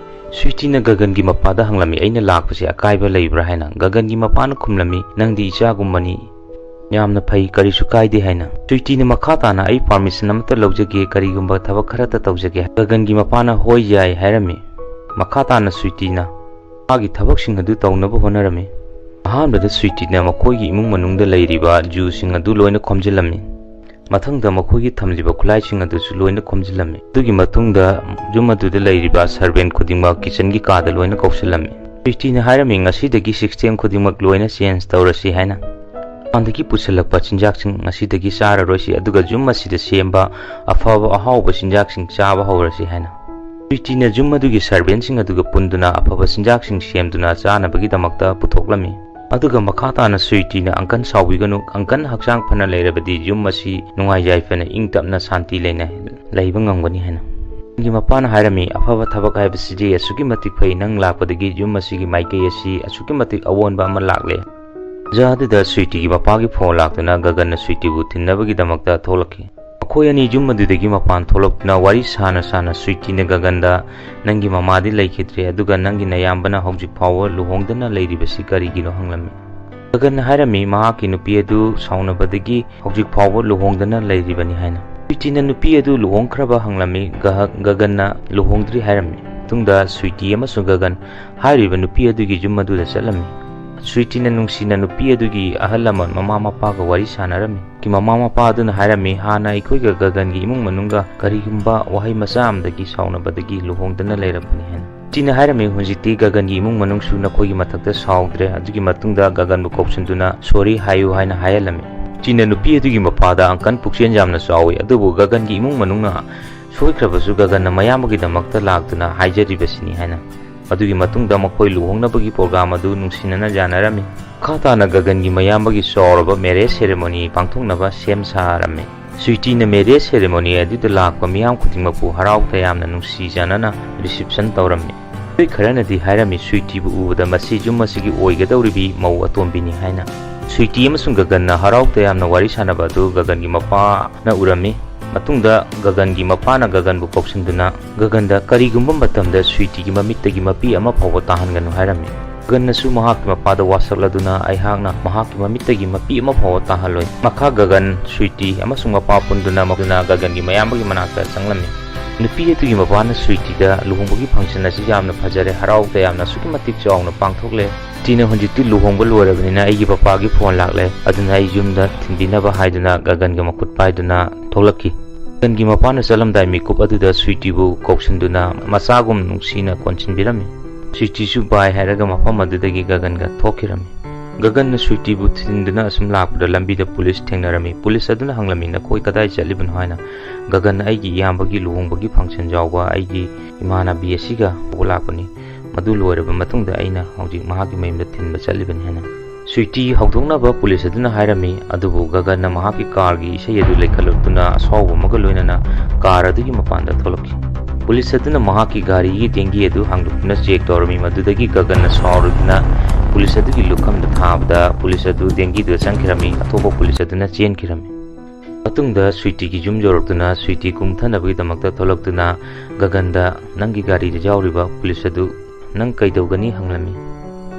ꯁ꯭ꯋꯤꯇꯤꯅ ꯒꯒꯟꯒꯤ ꯃꯄꯥꯗ ꯍꯪꯂꯝꯃꯤ, "ꯑꯩꯅ ꯂꯥꯛꯄꯁꯦ ꯑꯀꯥꯏꯕ ꯂꯩꯕ꯭ꯔꯥ?" ꯍꯥꯏꯅ꯫ ꯒꯒꯟꯒꯤ ꯃꯄꯥꯅ ꯈꯨꯝꯂꯝꯃꯤ, "ꯅꯪꯗꯤ ꯏꯆꯥꯒꯨꯝꯕꯅꯤ, ꯌꯥꯝꯅ ꯐꯩ, ꯀꯔꯤꯁꯨ ꯀꯥꯏꯗꯦ" ꯍꯥꯏꯅ꯫ ꯁ꯭ꯋꯤꯇꯤꯅ ꯃꯈꯥ ꯇꯥꯅ, "ꯑꯩ ꯄꯥꯔꯃꯤꯁꯟ ꯑꯃꯠꯇ ꯂꯧꯖꯒꯦ, ꯀꯔꯤꯒꯨꯝꯕ ꯊꯕꯛ ꯈꯔꯇ ꯇꯧꯖꯒꯦ"꯫ ꯒꯒꯟꯒꯤ ꯃꯄꯥꯅ, "ꯍꯣꯏ, ꯌꯥꯏ" ꯍꯥꯏꯔꯝꯃꯤ꯫ ꯃꯈꯥ ꯇꯥꯅ ꯁ꯭ꯋꯤꯇꯤꯅ ꯃꯥꯒꯤ ꯊꯕꯛꯁꯤꯡ ꯑꯗꯨ ꯇꯧꯅꯕ ꯍꯣꯠꯅꯔꯝꯃꯤ꯫ ꯑꯍꯥꯟꯕꯗ ꯁ꯭ꯋꯤꯇꯤꯅ ꯃꯈꯣꯏꯒꯤ ꯏꯃꯨꯡ ꯃꯅꯨꯡꯗ ꯂꯩꯔꯤꯕ ꯖꯨꯁꯤꯡ ꯑꯗꯨ ꯂꯣꯏꯅ ꯈꯣꯝꯖꯤꯜꯂꯝꯃꯤ꯫ ꯃꯊꯪꯗ ꯃꯈꯣꯏꯒꯤ ꯊꯝꯂꯤꯕ ꯈꯨꯠꯂꯥꯏꯁꯤꯡ ꯑꯗꯨꯁꯨ ꯂꯣꯏꯅ ꯈꯣꯝꯖꯤꯜꯂꯝꯃꯤ꯫ ꯑꯗꯨꯒꯤ ꯃꯇꯨꯡꯗ ꯌꯨꯝ ꯑꯗꯨꯗ ꯂꯩꯔꯤꯕ ꯁꯔꯚꯦꯟ ꯈꯨꯗꯤꯡꯃꯛ ꯀꯤꯆꯟꯒꯤ ꯀꯥꯗ ꯂꯣꯏꯅ ꯀꯧꯁꯤꯜꯂꯝꯃꯤ꯫ ꯁ꯭ꯋꯤꯇꯤꯅ ꯍꯥꯏꯔꯝꯃꯤ, "ꯉꯁꯤꯗꯒꯤ ꯁꯤꯁꯇꯦꯝ ꯈꯨꯗꯤꯡꯃꯛ ꯂꯣꯏꯅ ꯆꯦꯟꯖ ꯇꯧꯔꯁꯤ" ꯍꯥꯏꯅ꯫ ꯃꯄꯥꯟꯗꯒꯤ ꯄꯨꯁꯤꯜꯂꯛꯄ ꯆꯤꯟꯖꯥꯛꯁꯤꯡ ꯉꯁꯤꯗꯒꯤ ꯆꯥꯔꯔꯣꯏꯁꯤ, ꯑꯗꯨꯒ ꯌꯨꯝ ꯑꯁꯤꯗ ꯁꯦꯝꯕ ꯑꯐꯕ ꯑꯍꯥꯎꯕ ꯆꯤꯟꯖꯥꯛꯁꯤꯡ ꯆꯥꯕ ꯍꯧꯔꯁꯤ ꯍꯥꯏꯅ꯫ ꯁ꯭ꯋꯤꯇꯤꯅ ꯌꯨꯝ ꯑꯗꯨꯒꯤ ꯁꯔꯚꯦꯟꯁꯤꯡ ꯑꯗꯨꯒ ꯄꯨꯟꯗꯨꯅ ꯑꯐꯕ ꯆꯤꯟꯖꯥꯛꯁꯤꯡ ꯁꯦꯝꯗꯨꯅ ꯆꯥꯅꯕꯒꯤꯗꯃꯛꯇ ꯄꯨꯊꯣꯛꯂꯝꯃꯤ꯫ ꯑꯗꯨꯒ ꯃꯈꯥ ꯇꯥꯅ ꯁ꯭ꯋꯤꯇꯤꯅ, "ꯑꯪꯀꯜ, ꯁꯥꯎꯕꯤꯒꯅꯨ, ꯑꯪꯀꯜ ꯍꯛꯆꯥꯡ ꯐꯅ ꯂꯩꯔꯕꯗꯤ ꯌꯨꯝ ꯑꯁꯤ ꯅꯨꯡꯉꯥꯏ ꯌꯥꯏꯐꯅ ꯏꯪ ꯇꯞꯅ ꯁꯥꯟꯇꯤ ꯂꯩꯅ ꯂꯩꯕ ꯉꯝꯒꯅꯤ" ꯍꯥꯏꯅ꯫ ꯒꯤ ꯃꯄꯥꯅ ꯍꯥꯏꯔꯝꯃꯤ, "ꯑꯐꯕ ꯊꯕꯛ ꯍꯥꯏꯕꯁꯤꯗꯤ ꯑꯁꯨꯛꯀꯤ ꯃꯇꯤꯛ ꯐꯩ, ꯅꯪ ꯂꯥꯛꯄꯗꯒꯤ ꯌꯨꯝ ꯑꯁꯤꯒꯤ ꯃꯥꯏꯀꯩ ꯑꯁꯤ ꯑꯁꯨꯛꯀꯤ ꯃꯇꯤꯛ ꯑꯑꯣꯟꯕ ꯑꯃ ꯂꯥꯛꯂꯦ"꯫ ꯇꯟꯖꯥ ꯑꯗꯨꯗ ꯁ꯭ꯋꯤꯇꯤꯒꯤ ꯃꯄꯥꯒꯤ ꯐꯣꯟ ꯂꯥꯛꯇꯨꯅ ꯒꯒꯟꯅ ꯁ꯭ꯋꯤꯇꯤꯕꯨ ꯊꯤꯟꯅꯕꯒꯤꯗꯃꯛꯇ ꯊꯣꯛꯂꯛꯈꯤ꯫ ꯃꯈꯣꯏ ꯑꯅꯤ ꯌꯨꯝ ꯑꯗꯨꯗꯒꯤ ꯃꯄꯥꯟ ꯊꯣꯛꯂꯛꯇꯨꯅ ꯋꯥꯔꯤ ꯁꯥꯅ ꯁꯥꯅ ꯁ꯭ꯋꯤꯇꯤꯅ ꯒꯒꯟꯗ, "ꯅꯪꯒꯤ ꯃꯃꯥꯗꯤ ꯂꯩꯈꯤꯗ꯭ꯔꯦ, ꯑꯗꯨꯒ ꯅꯪꯒꯤ ꯅꯌꯥꯝꯕꯅ ꯍꯧꯖꯤꯛ ꯐꯥꯎꯕ ꯂꯨꯍꯣꯡꯗꯅ ꯂꯩꯔꯤꯕꯁꯤ ꯀꯔꯤꯒꯤꯅꯣ?" ꯍꯪꯂꯝꯃꯤ꯫ ꯒꯒꯟꯅ ꯍꯥꯏꯔꯝꯃꯤ, ꯃꯍꯥꯛꯀꯤ ꯅꯨꯄꯤ ꯑꯗꯨ ꯁꯥꯎꯅꯕꯗꯒꯤ ꯍꯧꯖꯤꯛ ꯐꯥꯎꯕ ꯂꯨꯍꯣꯡꯗꯅ ꯂꯩꯔꯤꯕꯅꯤ ꯍꯥꯏꯅ꯫ ꯁ꯭ꯋꯤꯇꯤꯅ ꯅꯨꯄꯤ ꯑꯗꯨ ꯂꯨꯍꯣꯡꯈ꯭ꯔꯕ ꯍꯪꯂꯝꯃꯤ꯫ ꯒꯍ-, ꯒꯒꯟꯅ ꯂꯨꯍꯣꯡꯗ꯭ꯔꯤ ꯍꯥꯏꯔꯝꯃꯤ꯫ ꯃꯇꯨꯡꯗ ꯁ꯭ꯋꯤꯇꯤ ꯑꯃꯁꯨꯡ ꯒꯒꯟ ꯍꯥꯏꯔꯤꯕ ꯅꯨꯄꯤ ꯑꯗꯨꯒꯤ ꯌꯨꯝ ꯑꯗꯨꯗ ꯆꯠꯂꯝꯃꯤ꯫ ꯁ꯭ꯋꯤꯇꯤꯅ ꯅꯨꯡꯁꯤꯅ ꯅꯨꯄꯤ ꯑꯗꯨꯒꯤ ꯑꯍꯜ ꯂꯃꯟ ꯃꯃꯥ ꯃꯄꯥꯒ ꯋꯥꯔꯤ ꯁꯥꯟꯅꯔꯝꯃꯤ꯫ ꯃꯃꯥ ꯃꯄꯥ ꯑꯗꯨꯅ ꯍꯥꯏꯔꯝꯃꯤ, "ꯍꯥꯟꯅ ꯑꯩꯈꯣꯏꯒ ꯒꯒꯟꯒꯤ ꯏꯃꯨꯡ ꯃꯅꯨꯡꯒ ꯀꯔꯤꯒꯨꯝꯕ ꯋꯥꯍꯩ ꯃꯆꯥ ꯑꯃꯗꯒꯤ ꯁꯥꯎꯅꯕꯗꯒꯤ ꯂꯨꯍꯣꯡꯗꯅ ꯂꯩꯔꯕꯅꯤ" ꯍꯥꯏꯅ꯫ ꯁ꯭ꯋꯤꯇꯤꯅ ꯍꯥꯏꯔꯝꯃꯤ, "ꯍꯧꯖꯤꯛꯇꯤ ꯒꯒꯟꯒꯤ ꯏꯃꯨꯡ ꯃꯅꯨꯡꯁꯨ ꯅꯈꯣꯏꯒꯤ ꯃꯊꯛꯇ ꯁꯥꯎꯗ꯭ꯔꯦ꯫ ꯑꯗꯨꯒꯤ ꯃꯇꯨꯡꯗ ꯒꯒꯟꯕꯨ ꯀꯧꯁꯤꯟꯗꯨꯅ ꯁꯣꯔꯤ ꯍꯥꯏꯌꯨ" ꯍꯥꯏꯅ ꯍꯥꯏꯍꯜꯂꯝꯃꯤ꯫ ꯁ꯭ꯋꯤꯇꯤꯅ ꯅꯨꯄꯤ ꯑꯗꯨꯒꯤ ꯃꯄꯥꯗ, "ꯑꯪꯀꯜ ꯄꯨꯛꯆꯦꯜ ꯌꯥꯝꯅ ꯆꯥꯎꯏ, ꯑꯗꯨꯕꯨ ꯒꯒꯟꯒꯤ ꯏꯃꯨꯡ ꯃꯅꯨꯡꯅ ꯁꯣꯏꯈ꯭ꯔꯕꯁꯨ ꯒꯒꯟꯅ ꯃꯌꯥꯝꯕꯒꯤꯗꯃꯛꯇ ꯂꯥꯛꯇꯨꯅ ꯍꯥꯏꯖꯔꯤꯕꯁꯤꯅꯤ" ꯍꯥꯏꯅ꯫ ꯃꯗꯨꯒꯤ ꯃꯇꯨꯡꯗ ꯃꯈꯣꯏ ꯂꯨꯍꯣꯡꯅꯕꯒꯤ ꯄ꯭ꯔꯣꯒ꯭ꯔꯥꯝ ꯑꯗꯨ ꯅꯨꯡꯁꯤꯅꯅ ꯌꯥꯅꯔꯝꯃꯤ꯫ ꯃꯈꯥ ꯇꯥꯅ ꯒꯒꯟꯒꯤ ꯃꯌꯥꯝꯕꯒꯤ ꯆꯥꯎꯔꯕ ꯃꯦꯔꯦꯖ ꯁꯦꯔꯦꯃꯣꯅꯤ ꯄꯥꯡꯊꯣꯛꯅꯕ ꯁꯦꯝ ꯁꯥꯔꯝꯃꯤ꯫ ꯁ꯭ꯋꯤꯇꯤꯅ ꯃꯦꯔꯦꯖ ꯁꯦꯔꯦꯃꯣꯅꯤ ꯑꯗꯨꯗ ꯂꯥꯛꯄ ꯃꯤꯌꯥꯝ ꯈꯨꯗꯤꯡꯃꯛꯄꯨ ꯍꯔꯥꯎ ꯇꯌꯥꯝꯅ ꯅꯨꯡꯁꯤ ꯆꯥꯟꯅꯅ ꯔꯤꯁꯤꯞꯁꯟ ꯇꯧꯔꯝꯃꯤ꯫ ꯃꯤꯑꯣꯏ ꯈꯔꯅꯗꯤ ꯍꯥꯏꯔꯝꯃꯤ, ꯁ꯭ꯋꯤꯇꯤꯕꯨ ꯎꯕꯗ ꯃꯁꯤ ꯌꯨꯝ ꯑꯁꯤꯒꯤ ꯑꯣꯏꯒꯗꯧꯔꯤꯕꯤ ꯃꯧ ꯑꯇꯣꯝꯕꯤꯅꯤ ꯍꯥꯏꯅ꯫ ꯁ꯭ꯋꯤꯇꯤ ꯑꯃꯁꯨꯡ ꯒꯒꯟꯅ ꯍꯔꯥꯎ ꯇꯌꯥꯝꯅ ꯋꯥꯔꯤ ꯁꯥꯟꯅꯕ ꯑꯗꯨ ꯒꯒꯟꯒꯤ ꯃꯄꯥꯅ ꯎꯔꯝꯃꯤ꯫ ꯃꯇꯨꯡꯗ ꯒꯒꯟꯒꯤ ꯃꯄꯥꯅ ꯒꯒꯟꯕꯨ ꯀꯧꯁꯤꯟꯗꯨꯅ ꯒꯒꯟꯗ ꯀꯔꯤꯒꯨꯝꯕ ꯃꯇꯝꯗ ꯁ꯭ꯋꯤꯇꯤꯒꯤ ꯃꯃꯤꯠꯇꯒꯤ ꯃꯄꯤ ꯑꯃ ꯐꯥꯎꯕ ꯇꯥꯍꯟꯒꯅꯨ ꯍꯥꯏꯔꯝꯃꯤ꯫ ꯒꯒꯟꯅꯁꯨ ꯃꯍꯥꯛꯀꯤ ꯃꯄꯥꯗ ꯋꯥꯁꯛꯂꯗꯨꯅ, "ꯑꯩꯍꯥꯛꯅ ꯃꯍꯥꯛꯀꯤ ꯃꯃꯤꯠꯇꯒꯤ ꯃꯄꯤ ꯑꯃ ꯐꯥꯎꯕ ꯇꯥꯍꯜꯂꯣꯏ"꯫ ꯃꯈꯥ ꯒꯒꯟ, ꯁ꯭ꯋꯤꯇꯤ ꯑꯃꯁꯨꯡ ꯃꯄꯥ ꯄꯨꯟꯗꯨꯅ ꯃꯗꯨꯅ ꯒꯒꯟꯒꯤ ꯃꯌꯥꯝꯕꯒꯤ ꯃꯅꯥꯛꯇ ꯆꯪꯂꯝꯃꯤ꯫ ꯅꯨꯄꯤ ꯑꯗꯨꯒꯤ ꯃꯄꯥꯅ ꯁ꯭ꯋꯤꯇꯤꯗ, "ꯂꯨꯍꯣꯡꯕꯒꯤ ꯐꯪꯁꯟ ꯑꯁꯤ ꯌꯥꯝꯅ ꯐꯖꯔꯦ, ꯍꯔꯥꯎ ꯇꯌꯥꯝꯅ ꯑꯁꯨꯛꯀꯤ ꯃꯇꯤꯛ ꯆꯥꯎꯅ ꯄꯥꯡꯊꯣꯛꯂꯦ꯫ ꯁ꯭ꯋꯤꯇꯤꯅ ꯍꯧꯖꯤꯛꯇꯤ ꯂꯨꯍꯣꯡꯕ ꯂꯣꯏꯔꯕꯅꯤꯅ ꯑꯩꯒꯤ ꯄꯄꯥꯒꯤ ꯐꯣꯟ ꯂꯥꯛꯂꯦ, ꯑꯗꯨꯅ ꯑꯩ ꯌꯨꯝꯗ ꯊꯤꯟꯕꯤꯅꯕ" ꯍꯥꯏꯗꯨꯅ ꯒꯒꯟꯒ ꯃꯈꯨꯠ ꯄꯥꯏꯗꯨꯅ ꯊꯣꯛꯂꯛꯈꯤ꯫ ꯒꯒꯟꯒꯤ ꯃꯄꯥꯅ ꯆꯠꯂꯝꯗꯥꯏ ꯃꯤꯀꯨꯞ ꯑꯗꯨꯗ ꯁ꯭ꯋꯤꯇꯤꯕꯨ ꯀꯧꯁꯤꯟꯗꯨꯅ ꯃꯆꯥꯒꯨꯝ ꯅꯨꯡꯁꯤꯅ ꯀꯣꯟꯁꯤꯟꯕꯤꯔꯝꯃꯤ꯫ ꯁ꯭ꯋꯤꯇꯤꯁꯨ ꯕꯥꯏ ꯍꯥꯏꯔꯒ ꯃꯐꯝ ꯑꯗꯨꯗꯒꯤ ꯒꯒꯟꯒ ꯊꯣꯛꯈꯤꯔꯝꯃꯤ꯫ ꯒꯒꯟꯅ ꯁ꯭ꯋꯤꯇꯤꯕꯨ ꯊꯤꯟꯗꯨꯅ ꯑꯁꯨꯝ ꯂꯥꯛꯄꯗ ꯂꯝꯕꯤꯗ ꯄꯨꯂꯤꯁ ꯊꯦꯡꯅꯔꯝꯃꯤ꯫ ꯄꯨꯂꯤꯁ ꯑꯗꯨꯅ ꯍꯪꯂꯝꯃꯤ, "ꯅꯈꯣꯏ ꯀꯗꯥꯏ ꯆꯠꯂꯤꯕꯅꯣ?" ꯍꯥꯏꯅ꯫ ꯒꯒꯟꯅ, "ꯑꯩꯒꯤ ꯏꯌꯥꯝꯕꯒꯤ ꯂꯨꯍꯣꯡꯕꯒꯤ ꯐꯪꯁꯟ ꯌꯥꯎꯕ ꯑꯩꯒꯤ ꯏꯃꯥꯟꯅꯕꯤ ꯑꯁꯤꯒ ꯂꯥꯛꯄꯅꯤ꯫ ꯃꯗꯨ ꯂꯣꯏꯔꯕ ꯃꯇꯨꯡꯗ ꯑꯩꯅ ꯍꯧꯖꯤꯛ ꯃꯍꯥꯛꯀꯤ ꯃꯌꯨꯝꯗ ꯊꯤꯟꯕ ꯆꯠꯂꯤꯕꯅꯤ" ꯍꯥꯏꯅ꯫ ꯁ꯭ꯋꯤꯇꯤ ꯍꯧꯗꯣꯛꯅꯕ ꯄꯨꯂꯤꯁ ꯑꯗꯨꯅ ꯍꯥꯏꯔꯝꯃꯤ, ꯑꯗꯨꯕꯨ ꯒꯒꯟꯅ ꯃꯍꯥꯛꯀꯤ ꯀꯥꯔꯒꯤ ꯏꯁꯩ ꯑꯗꯨ ꯂꯩꯈꯠꯂꯛꯇꯨꯅ ꯑꯁꯥꯎꯕ ꯑꯃꯒ ꯂꯣꯏꯅꯅ ꯀꯥꯔ ꯑꯗꯨꯒꯤ ꯃꯄꯥꯟꯗ ꯊꯣꯛꯂꯛꯈꯤ꯫ ꯄꯨꯂꯤꯁ ꯑꯗꯨꯅ ꯃꯍꯥꯛꯀꯤ ꯒꯥꯔꯤꯒꯤ ꯗꯦꯡꯒꯤ ꯑꯗꯨ ꯍꯥꯡꯗꯣꯛꯇꯨꯅ ꯆꯦꯛ ꯇꯧꯔꯝꯃꯤ꯫ ꯃꯗꯨꯗꯒꯤ ꯒꯒꯟꯅ ꯁꯥꯎꯔꯗꯨꯅ ꯄꯨꯂꯤꯁ ꯑꯗꯨꯒꯤ ꯂꯨꯈꯝꯗ ꯊꯥꯕꯗ ꯄꯨꯂꯤꯁ ꯑꯗꯨ ꯗꯦꯡꯒꯤꯗꯨꯗ ꯆꯪꯈꯤꯔꯝꯃꯤ꯫ ꯑꯇꯣꯞꯄ ꯄꯨꯂꯤꯁ ꯑꯗꯨꯅ ꯆꯦꯟꯈꯤꯔꯝꯃꯤ꯫ ꯃꯇꯨꯡꯗ ꯁ꯭ꯋꯤꯇꯤꯒꯤ ꯌꯨꯝ ꯌꯧꯔꯛꯇꯨꯅ ꯁ꯭ꯋꯤꯇꯤ ꯀꯨꯝꯊꯅꯕꯒꯤꯗꯃꯛꯇ ꯊꯣꯛꯂꯛꯇꯨꯅ ꯒꯒꯟꯗ, "ꯅꯪꯒꯤ ꯒꯥꯔꯤꯗ ꯌꯥꯎꯔꯤꯕ ꯄꯨꯂꯤꯁ ꯑꯗꯨ ꯅꯪ ꯀꯩꯗꯧꯒꯅꯤ?" ꯍꯪꯂꯝꯃꯤ꯫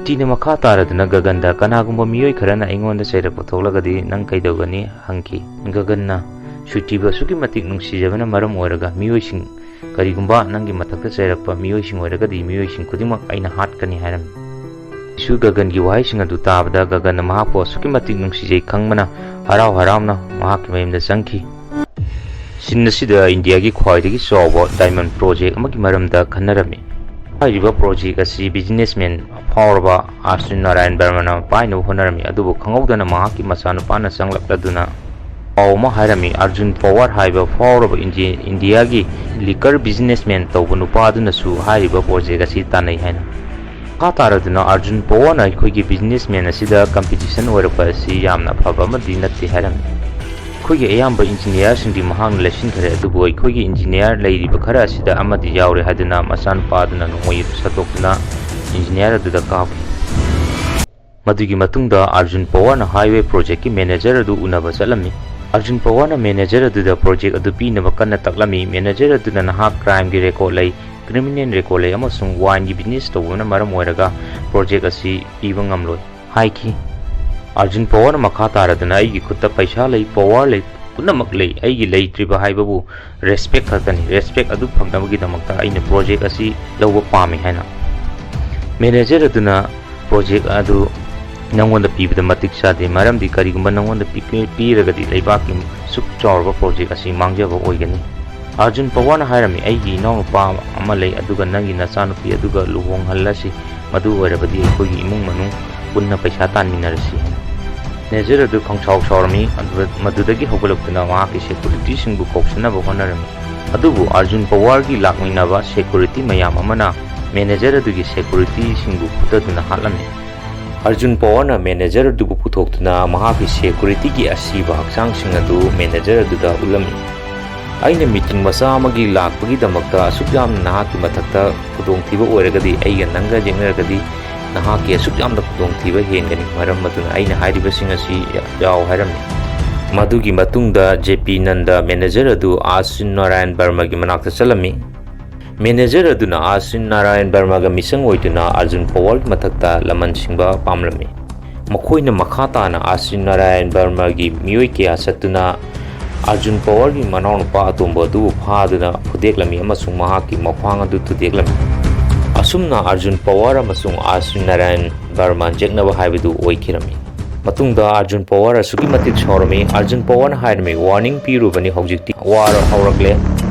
ꯁ꯭ꯋꯤꯇꯤꯅ ꯃꯈꯥ ꯇꯥꯔꯗꯨꯅ ꯒꯒꯟꯗ, "ꯀꯅꯥꯒꯨꯝꯕ ꯃꯤꯑꯣꯏ ꯈꯔꯅ ꯑꯩꯉꯣꯟꯗ ꯆꯩꯔꯛꯄ ꯊꯣꯛꯂꯒꯗꯤ ꯅꯪ ꯀꯩꯗꯧꯒꯅꯤ?" ꯍꯪꯈꯤ꯫ ꯒꯒꯟꯅ, "ꯁ꯭ꯋꯤꯇꯤꯕꯨ ꯑꯁꯨꯛꯀꯤ ꯃꯇꯤꯛ ꯅꯨꯡꯁꯤꯖꯕꯅ ꯃꯔꯝ ꯑꯣꯏꯔꯒ ꯃꯤꯑꯣꯏꯁꯤꯡ, ꯀꯔꯤꯒꯨꯝꯕ ꯅꯪꯒꯤ ꯃꯊꯛꯇ ꯆꯩꯔꯛꯄ ꯃꯤꯑꯣꯏꯁꯤꯡ ꯑꯣꯏꯔꯒꯗꯤ ꯃꯤꯑꯣꯏꯁꯤꯡ ꯈꯨꯗꯤꯡꯃꯛ ꯑꯩꯅ ꯍꯥꯠꯀꯅꯤ" ꯍꯥꯏꯔꯝꯃꯤ꯫ ꯁꯨ ꯒꯒꯟꯒꯤ ꯋꯥꯍꯩꯁꯤꯡ ꯑꯗꯨ ꯇꯥꯕꯗ ꯒꯒꯟꯅ ꯃꯍꯥꯛꯄꯨ ꯑꯁꯨꯛꯀꯤ ꯃꯇꯤꯛ ꯅꯨꯡꯁꯤꯖꯩ ꯈꯪꯕꯅ ꯍꯔꯥꯎ ꯍꯔꯥꯎꯅ ꯃꯍꯥꯛꯀꯤ ꯃꯌꯨꯝꯗ ꯆꯪꯈꯤ꯫ ꯁꯤꯟ ꯑꯁꯤꯗ ꯏꯟꯗꯤꯌꯥꯒꯤ ꯈ꯭ꯋꯥꯏꯗꯒꯤ ꯆꯥꯎꯕ diamond project ꯑꯃꯒꯤ ꯃꯔꯝꯗ ꯈꯟꯅꯔꯝꯃꯤ꯫ ꯍꯥꯏꯔꯤꯕ project ꯑꯁꯤ businessman ꯐꯥꯎꯔꯕ ꯑꯥꯔꯖꯨꯟ ꯅꯥꯔꯥꯌꯟ ꯕꯔꯃꯅ ꯄꯥꯏꯅꯕ ꯍꯣꯠꯅꯔꯝꯃꯤ, ꯑꯗꯨꯕꯨ ꯈꯪꯍꯧꯗꯅ ꯃꯍꯥꯛꯀꯤ ꯃꯆꯥꯅꯨꯄꯥꯅ ꯆꯪꯂꯛꯂꯗꯨꯅ ꯄꯥꯎ ꯑꯃ ꯍꯥꯏꯔꯝꯃꯤ꯫ ꯑꯥꯔꯖꯨꯟ ꯄꯋꯥꯔ ꯍꯥꯏꯕ ꯐꯥꯎꯔꯕ ꯏꯟꯗꯤ-, ꯏꯟꯗꯤꯌꯥꯒꯤ liquor businessman ꯇꯧꯕ ꯅꯨꯄꯥꯗꯨꯅꯁꯨ ꯍꯥꯏꯔꯤꯕ project ꯑꯁꯤ ꯇꯥꯟꯅꯩ ꯍꯥꯏꯅ꯫ ꯃꯈꯥ ꯇꯥꯔꯗꯨꯅ ꯑꯥꯔꯖꯨꯟ ꯄꯋꯥꯔꯅ ꯑꯩꯈꯣꯏꯒꯤ businessman ꯑꯁꯤꯗ competition ꯑꯣꯏꯔꯛꯄ ꯑꯁꯤ ꯌꯥꯝꯅ ꯑꯐꯕ ꯑꯃꯗꯤ ꯅꯠꯇꯦ ꯍꯥꯏꯔꯝꯃꯤ꯫ "ꯑꯩꯈꯣꯏꯒꯤ ꯑꯌꯥꯝꯕ engineerꯁꯤꯡꯗꯤ ꯃꯍꯥꯛꯅ ꯂꯩꯁꯤꯟꯈ꯭ꯔꯦ, ꯑꯗꯨꯕꯨ ꯑꯩꯈꯣꯏꯒꯤ engineer ꯂꯩꯔꯤꯕ ꯈꯔ ꯑꯁꯤꯗ ꯑꯃꯗꯤ ꯌꯥꯎꯔꯦ" ꯍꯥꯏꯗꯨꯅ ꯃꯆꯥꯅꯨꯄꯥ ꯑꯗꯨꯅ ꯅꯣꯡꯃꯩ ꯑꯗꯨ ꯁꯠꯇꯣꯛꯇꯨꯅ engineer ꯑꯗꯨꯗ ꯀꯥꯞꯈꯤ꯫ ꯃꯗꯨꯒꯤ ꯃꯇꯨꯡꯗ ꯑꯥꯔꯖꯨꯟ ꯄꯋꯥꯔꯅ highway projectꯀꯤ manager ꯑꯗꯨ ꯎꯅꯕ ꯆꯠꯂꯝꯃꯤ꯫ ꯑꯥꯔꯖꯨꯟ ꯄꯋꯥꯔꯅ manager ꯑꯗꯨꯗ project ꯑꯗꯨ ꯄꯤꯅꯕ ꯀꯟꯅ ꯇꯛꯂꯝꯃꯤ꯫ Manager ꯑꯗꯨꯅ, "ꯅꯍꯥꯛ crimeꯒꯤ record ꯂꯩ, criminal record ꯂꯩ ꯑꯃꯁꯨꯡ wineꯒꯤ business ꯇꯧꯕꯅ ꯃꯔꯝ ꯑꯣꯏꯔꯒ project ꯑꯁꯤ ꯄꯤꯕ ꯉꯝꯂꯣꯏ" ꯍꯥꯏꯈꯤ꯫ ꯑꯥꯔꯖꯨꯟ ꯄꯋꯥꯔꯅ ꯃꯈꯥ ꯇꯥꯔꯗꯨꯅ, "ꯑꯩꯒꯤ ꯈꯨꯠꯇ ꯄꯩꯁꯥ ꯂꯩ, power ꯂꯩ, ꯄꯨꯝꯅꯃꯛ ꯂꯩ꯫ ꯑꯩꯒꯤ ꯂꯩꯇ꯭ꯔꯤꯕ ꯍꯥꯏꯕꯕꯨ respect ꯈꯛꯇꯅꯤ꯫ Respect ꯑꯗꯨ ꯐꯪꯅꯕꯒꯤꯗꯃꯛꯇ ꯑꯩꯅ project ꯑꯁꯤ ꯂꯧꯕ ꯄꯥꯝꯃꯤ" ꯍꯥꯏꯅ꯫ Manager ꯑꯗꯨꯅ, "Project ꯑꯗꯨ ꯅꯪꯉꯣꯟꯗ ꯄꯤꯕꯗ ꯃꯇꯤꯛ ꯆꯥꯗꯦ, ꯃꯔꯝꯗꯤ ꯀꯔꯤꯒꯨꯝꯕ ꯅꯪꯉꯣꯟꯗ ꯄꯤ-, ꯄꯤꯔꯒꯗꯤ ꯂꯩꯕꯥꯛꯀꯤ ꯑꯁꯨꯛ ꯆꯥꯎꯔꯕ project ꯑꯁꯤ ꯃꯥꯡꯖꯕ ꯑꯣꯏꯒꯅꯤ"꯫ ꯑꯥꯔꯖꯨꯟ ꯄꯋꯥꯔꯅ ꯍꯥꯏꯔꯝꯃꯤ, "ꯑꯩꯒꯤ ꯏꯅꯥꯎꯅꯨꯄꯥ ꯑꯃ ꯂꯩ, ꯑꯗꯨꯒ ꯅꯪꯒꯤ ꯅꯆꯥꯅꯨꯄꯤ ꯑꯗꯨꯒ ꯂꯨꯍꯣꯡꯍꯜꯂꯁꯤ, ꯃꯗꯨ ꯑꯣꯏꯔꯕꯗꯤ ꯑꯩꯈꯣꯏꯒꯤ ꯏꯃꯨꯡ ꯃꯅꯨꯡ ꯄꯨꯟꯅ ꯄꯩꯁꯥ ꯇꯥꯟꯃꯤꯟꯅꯔꯁꯤ" ꯍꯥꯏꯅ꯫ Manager ꯑꯗꯨ ꯈꯪꯁꯥꯎ ꯁꯥꯎꯔꯝꯃꯤ꯫ ꯑꯗꯨ-, ꯃꯗꯨꯗꯒꯤ ꯍꯧꯒꯠꯂꯛꯇꯨꯅ ꯃꯍꯥꯛꯀꯤ securityꯁꯤꯡꯕꯨ ꯀꯧꯁꯟꯅꯕ ꯍꯣꯠꯅꯔꯝꯃꯤ꯫ ꯑꯗꯨꯕꯨ ꯑꯥꯔꯖꯨꯟ ꯄꯋꯥꯔꯒꯤ ꯂꯥꯛꯃꯤꯟꯅꯕ security ꯃꯌꯥꯝ ꯑꯃꯅ manager ꯑꯗꯨꯒꯤ securityꯁꯤꯡꯕꯨ ꯐꯨꯗꯗꯨꯅ ꯍꯥꯠꯂꯝꯃꯤ꯫ ꯑꯥꯔꯖꯨꯟ ꯄꯋꯥꯔꯅ manager ꯑꯗꯨꯕꯨ ꯄꯨꯊꯣꯛꯇꯨꯅ ꯃꯍꯥꯛꯀꯤ securityꯒꯤ ꯑꯁꯤꯕ ꯍꯛꯆꯥꯡꯁꯤꯡ ꯑꯗꯨ manager ꯑꯗꯨꯗ ꯎꯠꯂꯝꯃꯤ꯫ "ꯑꯩꯅ meeting ꯃꯆꯥ ꯑꯃꯒꯤ ꯂꯥꯛꯄꯒꯤꯗꯃꯛꯇ ꯑꯁꯨꯛ ꯌꯥꯝꯅ ꯅꯍꯥꯛꯀꯤ ꯃꯊꯛꯇ ꯈꯨꯗꯣꯡꯊꯤꯕ ꯑꯣꯏꯔꯒꯗꯤ, ꯑꯩꯒ ꯅꯪꯒ ꯌꯦꯡꯅꯔꯒꯗꯤ ꯅꯍꯥꯛꯀꯤ ꯑꯁꯨꯛ ꯌꯥꯝꯅ ꯈꯨꯗꯣꯡꯊꯤꯕ ꯍꯦꯟꯒꯅꯤ꯫ ꯃꯔꯝ ꯑꯗꯨꯅ ꯑꯩꯅ ꯍꯥꯏꯔꯤꯕꯁꯤꯡ ꯑꯁꯤ ꯌꯥꯎ" ꯍꯥꯏꯔꯝꯃꯤ꯫ ꯃꯗꯨꯒꯤ ꯃꯇꯨꯡꯗ ꯖꯦ ꯄꯤ ꯅꯟꯗ ꯃꯦꯅꯦꯖꯔ ꯑꯗꯨ ꯑꯥꯁꯤꯟ ꯅꯥꯔꯥꯌꯟ ꯕꯔꯃꯒꯤ ꯃꯅꯥꯛꯇ ꯆꯠꯂꯝꯃꯤ꯫ ꯃꯦꯅꯦꯖꯔ ꯑꯗꯨꯅ ꯑꯥꯁꯤꯟ ꯅꯥꯔꯥꯌꯟ ꯕꯔꯃꯒ ꯃꯤꯆꯪ ꯑꯣꯏꯗꯨꯅ ꯑꯔꯖꯨꯟ ꯄꯋꯥꯔꯒꯤ ꯃꯊꯛꯇ ꯂꯃꯟ ꯁꯤꯡꯕ ꯄꯥꯝꯂꯝꯃꯤ꯫ ꯃꯈꯣꯏꯅ ꯃꯈꯥ ꯇꯥꯅ ꯑꯥꯁꯤꯟ ꯅꯥꯔꯥꯌꯟ ꯕꯔꯃꯒꯤ ꯃꯤꯑꯣꯏ ꯀꯌꯥ ꯆꯠꯇꯨꯅ ꯑꯔꯖꯨꯟ ꯄꯋꯥꯔꯒꯤ ꯃꯅꯥꯎꯅꯨꯄꯥ ꯑꯇꯣꯝꯕ ꯑꯗꯨꯕꯨ ꯐꯥꯗꯨꯅ ꯐꯨꯗꯦꯛꯂꯝꯃꯤ ꯑꯃꯁꯨꯡ ꯃꯍꯥꯛꯀꯤ ꯃꯈ꯭ꯋꯥꯡ ꯑꯗꯨ ꯊꯨꯗꯦꯛꯂꯝꯃꯤ꯫ ꯑꯁꯨꯝꯅ ꯑꯔꯖꯨꯟ ꯄꯋꯥꯔ ꯑꯃꯁꯨꯡ ꯑꯥꯁꯤꯟ ꯅꯥꯔꯥꯌꯟ ꯕꯔꯃꯟ ꯌꯦꯛꯅꯕ ꯍꯥꯏꯕꯗꯨ ꯑꯣꯏꯈꯤꯔꯝꯃꯤ꯫ ꯃꯇꯨꯡꯗ ꯑꯔꯖꯨꯟ ꯄꯋꯥꯔ ꯑꯁꯨꯛꯀꯤ ꯃꯇꯤꯛ ꯁꯥꯎꯔꯝꯃꯤ꯫ ꯑꯔꯖꯨꯟ ꯄꯋꯥꯔꯅ ꯍꯥꯏꯔꯝꯃꯤ, "ꯋꯥꯔꯅꯤꯡ ꯄꯤꯔꯨꯕꯅꯤ, ꯍꯧꯖꯤꯛꯇꯤ ꯋꯥꯔ ꯍꯧꯔꯛꯂꯦ꯫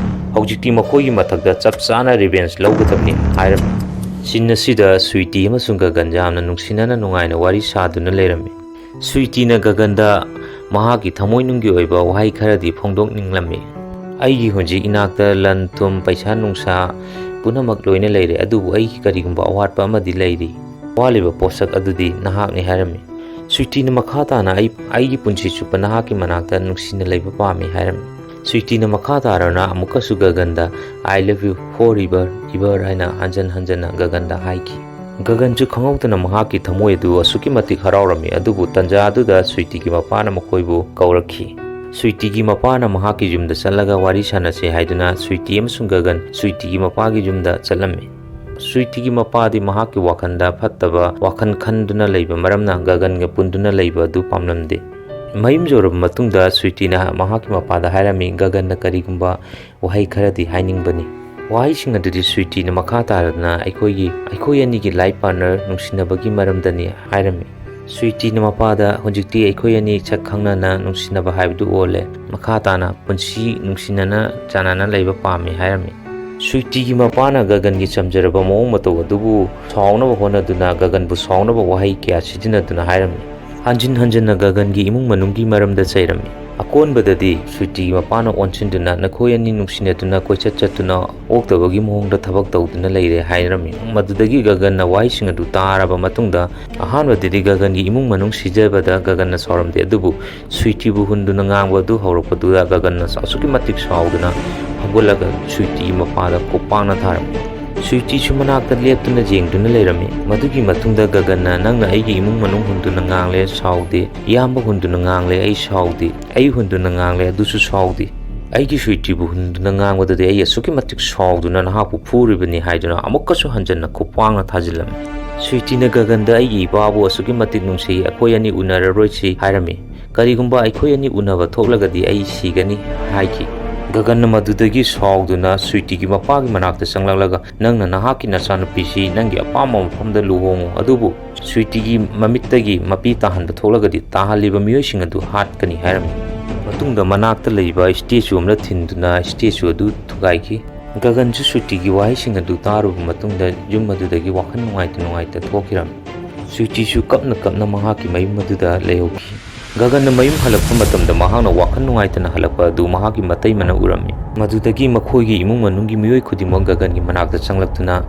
ꯍꯧꯖꯤꯛꯇꯤ ꯃꯈꯣꯏꯒꯤ ꯃꯊꯛꯇ ꯆꯞ ꯆꯥꯅ ꯔꯤꯚꯦꯟꯖ ꯂꯧꯒꯗꯕꯅꯤ" ꯍꯥꯏꯔꯝꯃꯤ꯫ ꯁꯤꯟ ꯑꯁꯤꯗ ꯁ꯭ꯋꯤꯇꯤ ꯑꯃꯁꯨꯡ ꯒꯒꯟ ꯌꯥꯝꯅ ꯅꯨꯡꯁꯤꯅꯅ ꯅꯨꯡꯉꯥꯏꯅ ꯋꯥꯔꯤ ꯁꯥꯗꯨꯅ ꯂꯩꯔꯝꯃꯤ꯫ ꯁ꯭ꯋꯤꯇꯤꯅ ꯒꯒꯟꯗ ꯃꯍꯥꯛꯀꯤ ꯊꯃꯣꯏꯅꯨꯡꯒꯤ ꯑꯣꯏꯕ ꯋꯥꯍꯩ ꯈꯔꯗꯤ ꯐꯣꯡꯗꯣꯛꯅꯤꯡꯂꯝꯃꯤ꯫ "ꯑꯩꯒꯤ ꯍꯧꯖꯤꯛ ꯏꯅꯥꯛꯇ ꯂꯟ ꯊꯨꯝ, ꯄꯩꯁꯥ ꯅꯨꯡꯁꯥ ꯄꯨꯝꯅꯃꯛ ꯂꯣꯏꯅ ꯂꯩꯔꯦ, ꯑꯗꯨꯕꯨ ꯑꯩꯒꯤ ꯀꯔꯤꯒꯨꯝꯕ ꯑꯋꯥꯠꯄ ꯑꯃꯗꯤ ꯂꯩꯔꯤ꯫ ꯋꯥꯠꯂꯤꯕ ꯄꯣꯠꯁꯛ ꯑꯗꯨꯗꯤ ꯅꯍꯥꯛꯅꯤ" ꯍꯥꯏꯔꯝꯃꯤ꯫ ꯁ꯭ꯋꯤꯇꯤꯅ ꯃꯈꯥ ꯇꯥꯅ, "ꯑꯩ, ꯑꯩꯒꯤ ꯄꯨꯟꯁꯤ ꯆꯨꯞꯄ ꯅꯍꯥꯛꯀꯤ ꯃꯅꯥꯛꯇ ꯅꯨꯡꯁꯤꯅ ꯂꯩꯕ ꯄꯥꯝꯃꯤ" ꯍꯥꯏꯔꯝꯃꯤ꯫ ꯁ꯭ꯋꯤꯇꯤꯅ ꯃꯈꯥ ꯇꯥꯔꯅ ꯑꯃꯨꯛꯀꯁꯨ ꯒꯒꯟꯗ "I love you forever, ever" ꯍꯥꯏꯅ ꯍꯟꯖꯟ ꯍꯟꯖꯟꯅ ꯒꯒꯟꯗ ꯍꯥꯏꯈꯤ꯫ ꯒꯒꯟꯁꯨ ꯈꯪꯍꯧꯗꯅ ꯃꯍꯥꯛꯀꯤ ꯊꯃꯣꯏ ꯑꯗꯨ ꯑꯁꯨꯛꯀꯤ ꯃꯇꯤꯛ ꯍꯔꯥꯎꯔꯝꯃꯤ, ꯑꯗꯨꯕꯨ ꯇꯟꯖꯥ ꯑꯗꯨꯗ ꯁ꯭ꯋꯤꯇꯤꯒꯤ ꯃꯄꯥꯅ ꯃꯈꯣꯏꯕꯨ ꯀꯧꯔꯛꯈꯤ꯫ ꯁ꯭ꯋꯤꯇꯤꯒꯤ ꯃꯄꯥꯅ ꯃꯍꯥꯛꯀꯤ ꯌꯨꯝꯗ ꯆꯠꯂꯒ ꯋꯥꯔꯤ ꯁꯥꯟꯅꯁꯦ ꯍꯥꯏꯗꯨꯅ ꯁ꯭ꯋꯤꯇꯤ ꯑꯃꯁꯨꯡ ꯒꯒꯟ ꯁ꯭ꯋꯤꯇꯤꯒꯤ ꯃꯄꯥꯒꯤ ꯌꯨꯝꯗ ꯆꯠꯂꯝꯃꯤ꯫ ꯁ꯭ꯋꯤꯇꯤꯒꯤ ꯃꯄꯥꯗꯤ ꯃꯍꯥꯛꯀꯤ ꯋꯥꯈꯜꯗ ꯐꯠꯇꯕ ꯋꯥꯈꯜ ꯈꯟꯗꯨꯅ ꯂꯩꯕ ꯃꯔꯝꯅ ꯒꯒꯟꯒ ꯄꯨꯟꯗꯨꯅ ꯂꯩꯕ ꯑꯗꯨ ꯄꯥꯝꯂꯝꯗꯦ꯫ ꯃꯌꯨꯝ ꯌꯧꯔꯕ ꯃꯇꯨꯡꯗ ꯁ꯭ꯋꯤꯇꯤꯅ ꯃꯍꯥꯛꯀꯤ ꯃꯄꯥꯗ ꯍꯥꯏꯔꯝꯃꯤ, "ꯒꯒꯟꯅ ꯀꯔꯤꯒꯨꯝꯕ ꯋꯥꯍꯩ ꯈꯔꯗꯤ ꯍꯥꯏꯅꯤꯡꯕꯅꯤ"꯫ ꯋꯥꯍꯩꯁꯤꯡ ꯑꯗꯨꯗꯤ ꯁ꯭ꯋꯤꯇꯤꯅ ꯃꯈꯥ ꯇꯥꯔꯗꯅ ꯑꯩꯈꯣꯏꯒꯤ, ꯑꯩꯈꯣꯏ ꯑꯅꯤꯒꯤ ꯂꯥꯏꯐ ꯄꯥꯔꯠꯅꯔ ꯅꯨꯡꯁꯤꯅꯕꯒꯤ ꯃꯔꯝꯗꯅꯤ ꯍꯥꯏꯔꯝꯃꯤ꯫ ꯁ꯭ꯋꯤꯇꯤꯅ ꯃꯄꯥꯗ, "ꯍꯧꯖꯤꯛꯇꯤ ꯑꯩꯈꯣꯏ ꯑꯅꯤ ꯁꯛ ꯈꯪꯅꯅ ꯅꯨꯡꯁꯤꯅꯕ ꯍꯥꯏꯕꯗꯨ ꯑꯣꯜꯂꯦ꯫ ꯃꯈꯥ ꯇꯥꯅ ꯄꯨꯟꯁꯤ ꯅꯨꯡꯁꯤꯅꯅ ꯆꯥꯟꯅꯅ ꯂꯩꯕ ꯄꯥꯝꯃꯤ" ꯍꯥꯏꯔꯝꯃꯤ꯫ ꯁ꯭ꯋꯤꯇꯤꯒꯤ ꯃꯄꯥꯅ ꯒꯒꯟꯒꯤ ꯆꯝꯖꯔꯕ ꯃꯑꯣꯡ ꯃꯇꯧ ꯑꯗꯨꯕꯨ ꯁꯥꯎꯅꯕ ꯍꯣꯠꯅꯗꯨꯅ ꯒꯒꯟꯕꯨ ꯁꯥꯎꯅꯕ ꯋꯥꯍꯩ ꯀꯌꯥ ꯁꯤꯖꯤꯟꯅꯗꯨꯅ ꯍꯥꯏꯔꯝꯃꯤ꯫ ꯍꯟꯖꯤꯟ ꯍꯟꯖꯤꯟꯅ ꯒꯒꯟꯒꯤ ꯏꯃꯨꯡ ꯃꯅꯨꯡꯒꯤ ꯃꯔꯝꯗ ꯆꯩꯔꯝꯃꯤ꯫ ꯑꯀꯣꯟꯕꯗꯗꯤ ꯁ꯭ꯋꯤꯇꯤꯒꯤ ꯃꯄꯥꯅ ꯑꯣꯟꯁꯤꯟꯗꯨꯅ, "ꯅꯈꯣꯏ ꯑꯅꯤ ꯅꯨꯡꯁꯤꯅꯗꯨꯅ ꯀꯣꯏꯆꯠ ꯆꯠꯇꯨꯅ ꯑꯣꯛꯇꯕꯒꯤ ꯃꯑꯣꯡꯗ ꯊꯕꯛ ꯇꯧꯗꯨꯅ ꯂꯩꯔꯦ" ꯍꯥꯏꯔꯝꯃꯤ꯫ ꯃꯗꯨꯗꯒꯤ ꯒꯒꯟꯅ ꯋꯥꯍꯩꯁꯤꯡ ꯑꯗꯨ ꯇꯥꯔꯕ ꯃꯇꯨꯡꯗ, ꯑꯍꯥꯟꯕꯗꯗꯤ ꯒꯒꯟꯒꯤ ꯏꯃꯨꯡ ꯃꯅꯨꯡ ꯁꯤꯖꯕꯗ ꯒꯒꯟꯅ ꯁꯥꯎꯔꯝꯗꯦ, ꯑꯗꯨꯕꯨ ꯁ꯭ꯋꯤꯇꯤꯕꯨ ꯍꯨꯟꯗꯨꯅ ꯉꯥꯡꯕ ꯑꯗꯨ ꯍꯧꯔꯛꯄꯗꯨꯗ ꯒꯒꯟꯅ ꯑꯁꯨꯛꯀꯤ ꯃꯇꯤꯛ ꯁꯥꯎꯗꯨꯅ ꯍꯧꯒꯠꯂꯒ ꯁ꯭ꯋꯤꯇꯤꯒꯤ ꯃꯄꯥꯗ ꯈꯨꯄꯥꯛꯅ ꯊꯥꯔꯝꯃꯤ꯫ ꯁ꯭ꯋꯤꯇꯤꯁꯨ ꯃꯅꯥꯛꯇ ꯂꯦꯞꯇꯨꯅ ꯌꯦꯡꯗꯨꯅ ꯂꯩꯔꯝꯃꯤ꯫ ꯃꯗꯨꯒꯤ ꯃꯇꯨꯡꯗ ꯒꯒꯟꯅ, "ꯅꯪꯅ ꯑꯩꯒꯤ ꯏꯃꯨꯡ ꯃꯅꯨꯡ ꯍꯨꯟꯗꯨꯅ ꯉꯥꯡꯂꯦ, ꯁꯥꯎꯗꯦ꯫ ꯏꯌꯥꯝꯕ ꯍꯨꯟꯗꯨꯅ ꯉꯥꯡꯂꯦ, ꯑꯩ ꯁꯥꯎꯗꯦ꯫ ꯑꯩ ꯍꯨꯟꯗꯨꯅ ꯉꯥꯡꯂꯦ, ꯑꯗꯨꯁꯨ ꯁꯥꯎꯗꯦ꯫ ꯑꯩꯒꯤ ꯁ꯭ꯋꯤꯇꯤꯕꯨ ꯍꯨꯟꯗꯨꯅ ꯉꯥꯡꯕꯗꯗꯤ ꯑꯩ ꯑꯁꯨꯛꯀꯤ ꯃꯇꯤꯛ ꯁꯥꯎꯗꯨꯅ ꯅꯍꯥꯛꯄꯨ ꯐꯨꯔꯤꯕꯅꯤ" ꯍꯥꯏꯗꯨꯅ ꯑꯃꯨꯛꯀꯁꯨ ꯍꯟꯖꯟꯅ ꯈꯨꯄꯥꯛꯅ ꯊꯥꯖꯤꯜꯂꯝꯃꯤ꯫ ꯁ꯭ꯋꯤꯇꯤꯅ ꯒꯒꯟꯗ, "ꯑꯩꯒꯤ ꯏꯄꯥꯕꯨ ꯑꯁꯨꯛꯀꯤ ꯃꯇꯤꯛ ꯅꯨꯡꯁꯤ, ꯑꯩꯈꯣꯏ ꯑꯅꯤ ꯎꯅꯔꯔꯣꯏꯁꯤ" ꯍꯥꯏꯔꯝꯃꯤ꯫ "ꯀꯔꯤꯒꯨꯝꯕ ꯑꯩꯈꯣꯏ ꯑꯅꯤ ꯎꯅꯕ ꯊꯣꯛꯂꯒꯗꯤ ꯑꯩ ꯁꯤꯒꯅꯤ" ꯍꯥꯏꯈꯤ꯫ ꯒꯒꯟꯅ ꯃꯗꯨꯗꯒꯤ ꯁꯥꯎꯗꯨꯅ ꯁ꯭ꯋꯤꯇꯤꯒꯤ ꯃꯄꯥꯒꯤ ꯃꯅꯥꯛꯇ ꯆꯪꯂꯛꯂꯒ, "ꯅꯪꯅ ꯅꯍꯥꯛꯀꯤ ꯅꯆꯥꯅꯨꯄꯤꯁꯤ ꯅꯪꯒꯤ ꯑꯄꯥꯝꯕ ꯃꯐꯝꯗ ꯂꯨꯍꯣꯡꯉꯨ, ꯑꯗꯨꯕꯨ ꯁ꯭ꯋꯤꯇꯤꯒꯤ ꯃꯃꯤꯠꯇꯒꯤ ꯃꯄꯤ ꯇꯥꯍꯟꯕ ꯊꯣꯛꯂꯒꯗꯤ ꯇꯥꯍꯜꯂꯤꯕ ꯃꯤꯑꯣꯏꯁꯤꯡ ꯑꯗꯨ ꯍꯥꯠꯀꯅꯤ" ꯍꯥꯏꯔꯝꯃꯤ꯫ ꯃꯇꯨꯡꯗ ꯃꯅꯥꯛꯇ ꯂꯩꯕ ꯁ꯭ꯇꯦꯆꯨ ꯑꯃꯗ ꯊꯤꯟꯗꯨꯅ ꯁ꯭ꯇꯦꯆꯨ ꯑꯗꯨ ꯊꯨꯒꯥꯏꯈꯤ꯫ ꯒꯒꯟꯁꯨ ꯁ꯭ꯋꯤꯇꯤꯒꯤ ꯋꯥꯍꯩꯁꯤꯡ ꯑꯗꯨ ꯇꯥꯔꯨꯕ ꯃꯇꯨꯡꯗ ꯌꯨꯝ ꯑꯗꯨꯗꯒꯤ ꯋꯥꯈꯜ ꯅꯨꯡꯉꯥꯏꯇ ꯅꯨꯡꯉꯥꯏꯇ ꯊꯣꯛꯈꯤꯔꯝꯃꯤ꯫ ꯁ꯭ꯋꯤꯇꯤꯁꯨ ꯀꯞꯅ ꯀꯞꯅ ꯃꯍꯥꯛꯀꯤ ꯃꯌꯨꯝ ꯑꯗꯨꯗ ꯂꯩꯍꯧꯈꯤ꯫ ꯒꯒꯟꯅ ꯃꯌꯨꯝ ꯍꯜꯂꯛꯄ ꯃꯇꯝꯗ ꯃꯍꯥꯛꯅ ꯋꯥꯈꯜ ꯅꯨꯡꯉꯥꯏꯇꯅ ꯍꯜꯂꯛꯄ ꯑꯗꯨ ꯃꯍꯥꯛꯀꯤ ꯃꯇꯩꯃꯅ ꯎꯔꯝꯃꯤ꯫ ꯃꯗꯨꯗꯒꯤ ꯃꯈꯣꯏꯒꯤ ꯏꯃꯨꯡ ꯃꯅꯨꯡꯒꯤ ꯃꯤꯑꯣꯏ ꯈꯨꯗꯤꯡꯃꯛ ꯒꯒꯟꯒꯤ ꯃꯅꯥꯛꯇ ꯆꯪꯂꯛꯇꯨꯅ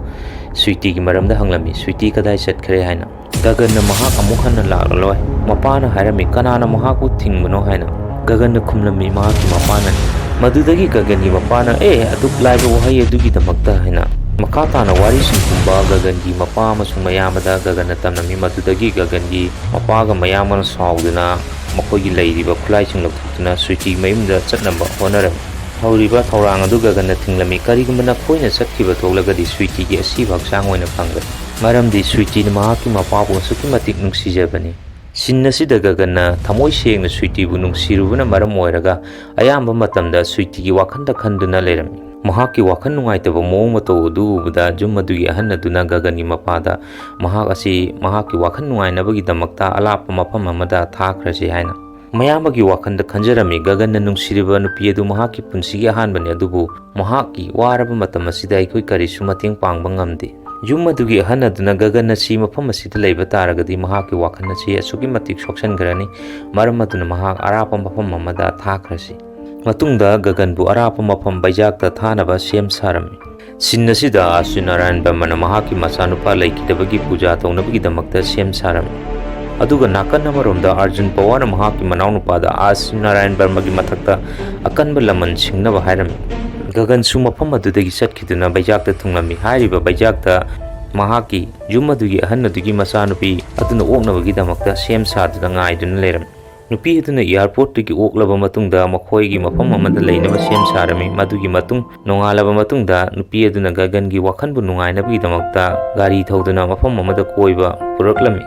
ꯁ꯭ꯋꯤꯇꯤꯒꯤ ꯃꯔꯝꯗ ꯍꯪꯂꯝꯃꯤ, "ꯁ꯭ꯋꯤꯇꯤ ꯀꯗꯥꯏ ꯆꯠꯈ꯭ꯔꯦ?" ꯍꯥꯏꯅ꯫ ꯒꯒꯟꯅ ꯃꯍꯥꯛ ꯑꯃꯨꯛ ꯍꯟꯅ ꯂꯥꯛꯂꯔꯣꯏ꯫ ꯃꯄꯥꯅ ꯍꯥꯏꯔꯝꯃꯤ, "ꯀꯅꯥꯅ ꯃꯍꯥꯛꯄꯨ ꯊꯤꯡꯕꯅꯣ?" ꯍꯥꯏꯅ꯫ ꯒꯒꯟꯅ ꯈꯨꯝꯂꯝꯃꯤ ꯃꯍꯥꯛꯀꯤ ꯃꯄꯥꯅꯅꯤ꯫ ꯃꯗꯨꯗꯒꯤ ꯒꯒꯟꯒꯤ ꯃꯄꯥꯅ, "ꯑꯦ, ꯑꯗꯨꯛ ꯂꯥꯏꯕ ꯋꯥꯍꯩ ꯑꯗꯨꯒꯤꯗꯃꯛꯇ?" ꯍꯥꯏꯅ꯫ ꯃꯈꯥ ꯇꯥꯅ ꯋꯥꯔꯤꯁꯤꯡ ꯄꯨꯝꯕ ꯒꯒꯟꯒꯤ ꯃꯄꯥ ꯑꯃꯁꯨꯡ ꯃꯌꯥꯝꯕꯗ ꯒꯒꯟꯅ ꯇꯝꯂꯝꯃꯤ꯫ ꯃꯗꯨꯗꯒꯤ ꯒꯒꯟꯒꯤ ꯃꯄꯥꯒ ꯃꯌꯥꯝꯕꯅ ꯁꯥꯎꯗꯨꯅ ꯃꯈꯣꯏꯒꯤ ꯂꯩꯔꯤꯕ ꯈꯨꯠꯂꯥꯏꯁꯤꯡ ꯂꯧꯊꯣꯛꯇꯨꯅ ꯁ꯭ꯋꯤꯇꯤ ꯃꯌꯨꯝꯗ ꯆꯠꯅꯕ ꯍꯣꯠꯅꯔꯝꯃꯤ꯫ ꯍꯧꯔꯤꯕ ꯊꯧꯔꯥꯡ ꯑꯗꯨ ꯒꯒꯟꯅ ꯊꯤꯡꯂꯝꯃꯤ꯫ "ꯀꯔꯤꯒꯨꯝꯕ ꯅꯈꯣꯏꯅ ꯆꯠꯈꯤꯕ ꯊꯣꯛꯂꯒꯗꯤ ꯁ꯭ꯋꯤꯇꯤꯒꯤ ꯑꯁꯤꯕ ꯍꯛꯆꯥꯡ ꯑꯣꯏꯅ ꯐꯪꯒꯅꯤ, ꯃꯔꯝꯗꯤ ꯁ꯭ꯋꯤꯇꯤꯅ ꯃꯍꯥꯛꯀꯤ ꯃꯄꯥꯕꯨ ꯑꯁꯨꯛꯀꯤ ꯃꯇꯤꯛ ꯅꯨꯡꯁꯤꯖꯕꯅꯤ"꯫ ꯁꯤꯟ ꯑꯁꯤꯗ ꯒꯒꯟꯅ ꯊꯃꯣꯏ ꯁꯦꯡꯅ ꯁ꯭ꯋꯤꯇꯤꯕꯨ ꯅꯨꯡꯁꯤꯔꯨꯕꯅ ꯃꯔꯝ ꯑꯣꯏꯔꯒ ꯑꯌꯥꯝꯕ ꯃꯇꯝꯗ ꯁ꯭ꯋꯤꯇꯤꯒꯤ ꯋꯥꯈꯜꯗ ꯈꯟꯗꯨꯅ ꯂꯩꯔꯝꯃꯤ꯫ ꯃꯍꯥꯛꯀꯤ ꯋꯥꯈꯜ ꯅꯨꯡꯉꯥꯏꯇꯕ ꯃꯑꯣꯡ ꯃꯇꯧ ꯑꯗꯨ ꯎꯕꯗ ꯌꯨꯝ ꯑꯗꯨꯒꯤ ꯑꯍꯜ ꯑꯗꯨꯅ ꯒꯒꯟꯒꯤ ꯃꯄꯥꯗ ꯃꯍꯥꯛ ꯑꯁꯤ ꯃꯍꯥꯛꯀꯤ ꯋꯥꯈꯜ ꯅꯨꯡꯉꯥꯏꯅꯕꯒꯤꯗꯃꯛꯇ ꯑꯂꯥꯞꯄ ꯃꯐꯝ ꯑꯃꯗ ꯊꯥꯈ꯭ꯔꯁꯤ ꯍꯥꯏꯅ ꯃꯌꯥꯝꯕꯒꯤ ꯋꯥꯈꯜꯗ ꯈꯟꯖꯔꯝꯃꯤ꯫ ꯒꯒꯟꯅ ꯅꯨꯡꯁꯤꯔꯤꯕ ꯅꯨꯄꯤ ꯑꯗꯨ ꯃꯍꯥꯛꯀꯤ ꯄꯨꯟꯁꯤꯒꯤ ꯑꯍꯥꯟꯕꯅꯤ, ꯑꯗꯨꯕꯨ ꯃꯍꯥꯛꯀꯤ ꯋꯥꯔꯕ ꯃꯇꯝ ꯑꯁꯤꯗ ꯑꯩꯈꯣꯏ ꯀꯔꯤꯁꯨ ꯃꯇꯦꯡ ꯄꯥꯡꯕ ꯉꯝꯗꯦ꯫ ꯌꯨꯝ ꯑꯗꯨꯒꯤ ꯑꯍꯜ ꯑꯗꯨꯅ ꯒꯒꯟ ꯑꯁꯤ ꯃꯐꯝ ꯑꯁꯤꯗ ꯂꯩꯕ ꯇꯥꯔꯒꯗꯤ ꯃꯍꯥꯛꯀꯤ ꯋꯥꯈꯜ ꯑꯁꯤ ꯑꯁꯨꯛꯀꯤ ꯃꯇꯤꯛ ꯁꯣꯛꯆꯟꯈ꯭ꯔꯅꯤ, ꯃꯔꯝ ꯑꯗꯨꯅ ꯃꯍꯥꯛ ꯑꯔꯥꯞꯄ ꯃꯐꯝ ꯑꯃꯗ ꯊꯥꯈ꯭ꯔꯁꯤ꯫ ꯃꯇꯨꯡꯗ ꯒꯒꯟꯕꯨ ꯑꯔꯥꯞꯄ ꯃꯐꯝ ꯕꯩꯖꯥꯛꯇ ꯊꯥꯅꯕ ꯁꯦꯝ ꯁꯥꯔꯝꯃꯤ꯫ ꯁꯤꯟ ꯑꯁꯤꯗ ꯑꯥꯁꯨ ꯅꯥꯔꯥꯌꯟ ꯕꯔꯃꯅ ꯃꯍꯥꯛꯀꯤ ꯃꯆꯥꯅꯨꯄꯥ ꯂꯩꯈꯤꯗꯕꯒꯤ ꯄꯨꯖꯥ ꯇꯧꯅꯕꯒꯤꯗꯃꯛꯇ ꯁꯦꯝ ꯁꯥꯔꯝꯃꯤ꯫ ꯑꯗꯨꯒ ꯅꯥꯀꯟ ꯑꯃꯔꯣꯝꯗ ꯑꯥꯔꯖꯨꯟ ꯄꯋꯥꯔꯅ ꯃꯍꯥꯛꯀꯤ ꯃꯅꯥꯎꯅꯨꯄꯥꯗ ꯑꯥꯁꯨ ꯅꯥꯔꯥꯌꯟ ꯕꯔꯃꯒꯤ ꯃꯊꯛꯇ ꯑꯀꯟꯕ ꯂꯃꯟ ꯁꯤꯡꯅꯕ ꯍꯥꯏꯔꯝꯃꯤ꯫ ꯒꯒꯟꯁꯨ ꯃꯐꯝ ꯑꯗꯨꯗꯒꯤ ꯆꯠꯈꯤꯗꯨꯅ ꯕꯩꯖꯥꯛꯇ ꯊꯨꯡꯂꯝꯃꯤ꯫ ꯍꯥꯏꯔꯤꯕ ꯕꯩꯖꯥꯛꯇ ꯃꯍꯥꯛꯀꯤ ꯌꯨꯝ ꯑꯗꯨꯒꯤ ꯑꯍꯟ ꯑꯗꯨꯒꯤ ꯃꯆꯥꯅꯨꯄꯤ ꯑꯗꯨꯅ ꯑꯣꯛꯅꯕꯒꯤꯗꯃꯛꯇ ꯁꯦꯝ ꯁꯥꯗꯨꯅ ꯉꯥꯏꯗꯨꯅ ꯂꯩꯔꯝꯃꯤ꯫ ꯅꯨꯄꯤ ꯑꯗꯨꯅ ꯑꯦꯌꯥꯔꯄꯣꯔꯠꯇꯒꯤ ꯑꯣꯛꯂꯕ ꯃꯇꯨꯡꯗ ꯃꯈꯣꯏꯒꯤ ꯃꯐꯝ ꯑꯃꯗ ꯂꯩꯅꯕ ꯁꯦꯝ ꯁꯥꯔꯝꯃꯤ꯫ ꯃꯗꯨꯒꯤ ꯃꯇꯨꯡ ꯅꯣꯡꯉꯥꯜꯂꯕ ꯃꯇꯨꯡꯗ ꯅꯨꯄꯤ ꯑꯗꯨꯅ ꯒꯒꯟꯒꯤ ꯋꯥꯈꯜꯕꯨ ꯅꯨꯡꯉꯥꯏꯅꯕꯒꯤꯗꯃꯛꯇ ꯒꯥꯔꯤ ꯊꯧꯗꯨꯅ ꯃꯐꯝ ꯑꯃꯗ ꯀꯣꯏꯕ ꯄꯨꯔꯛꯂꯝꯃꯤ꯫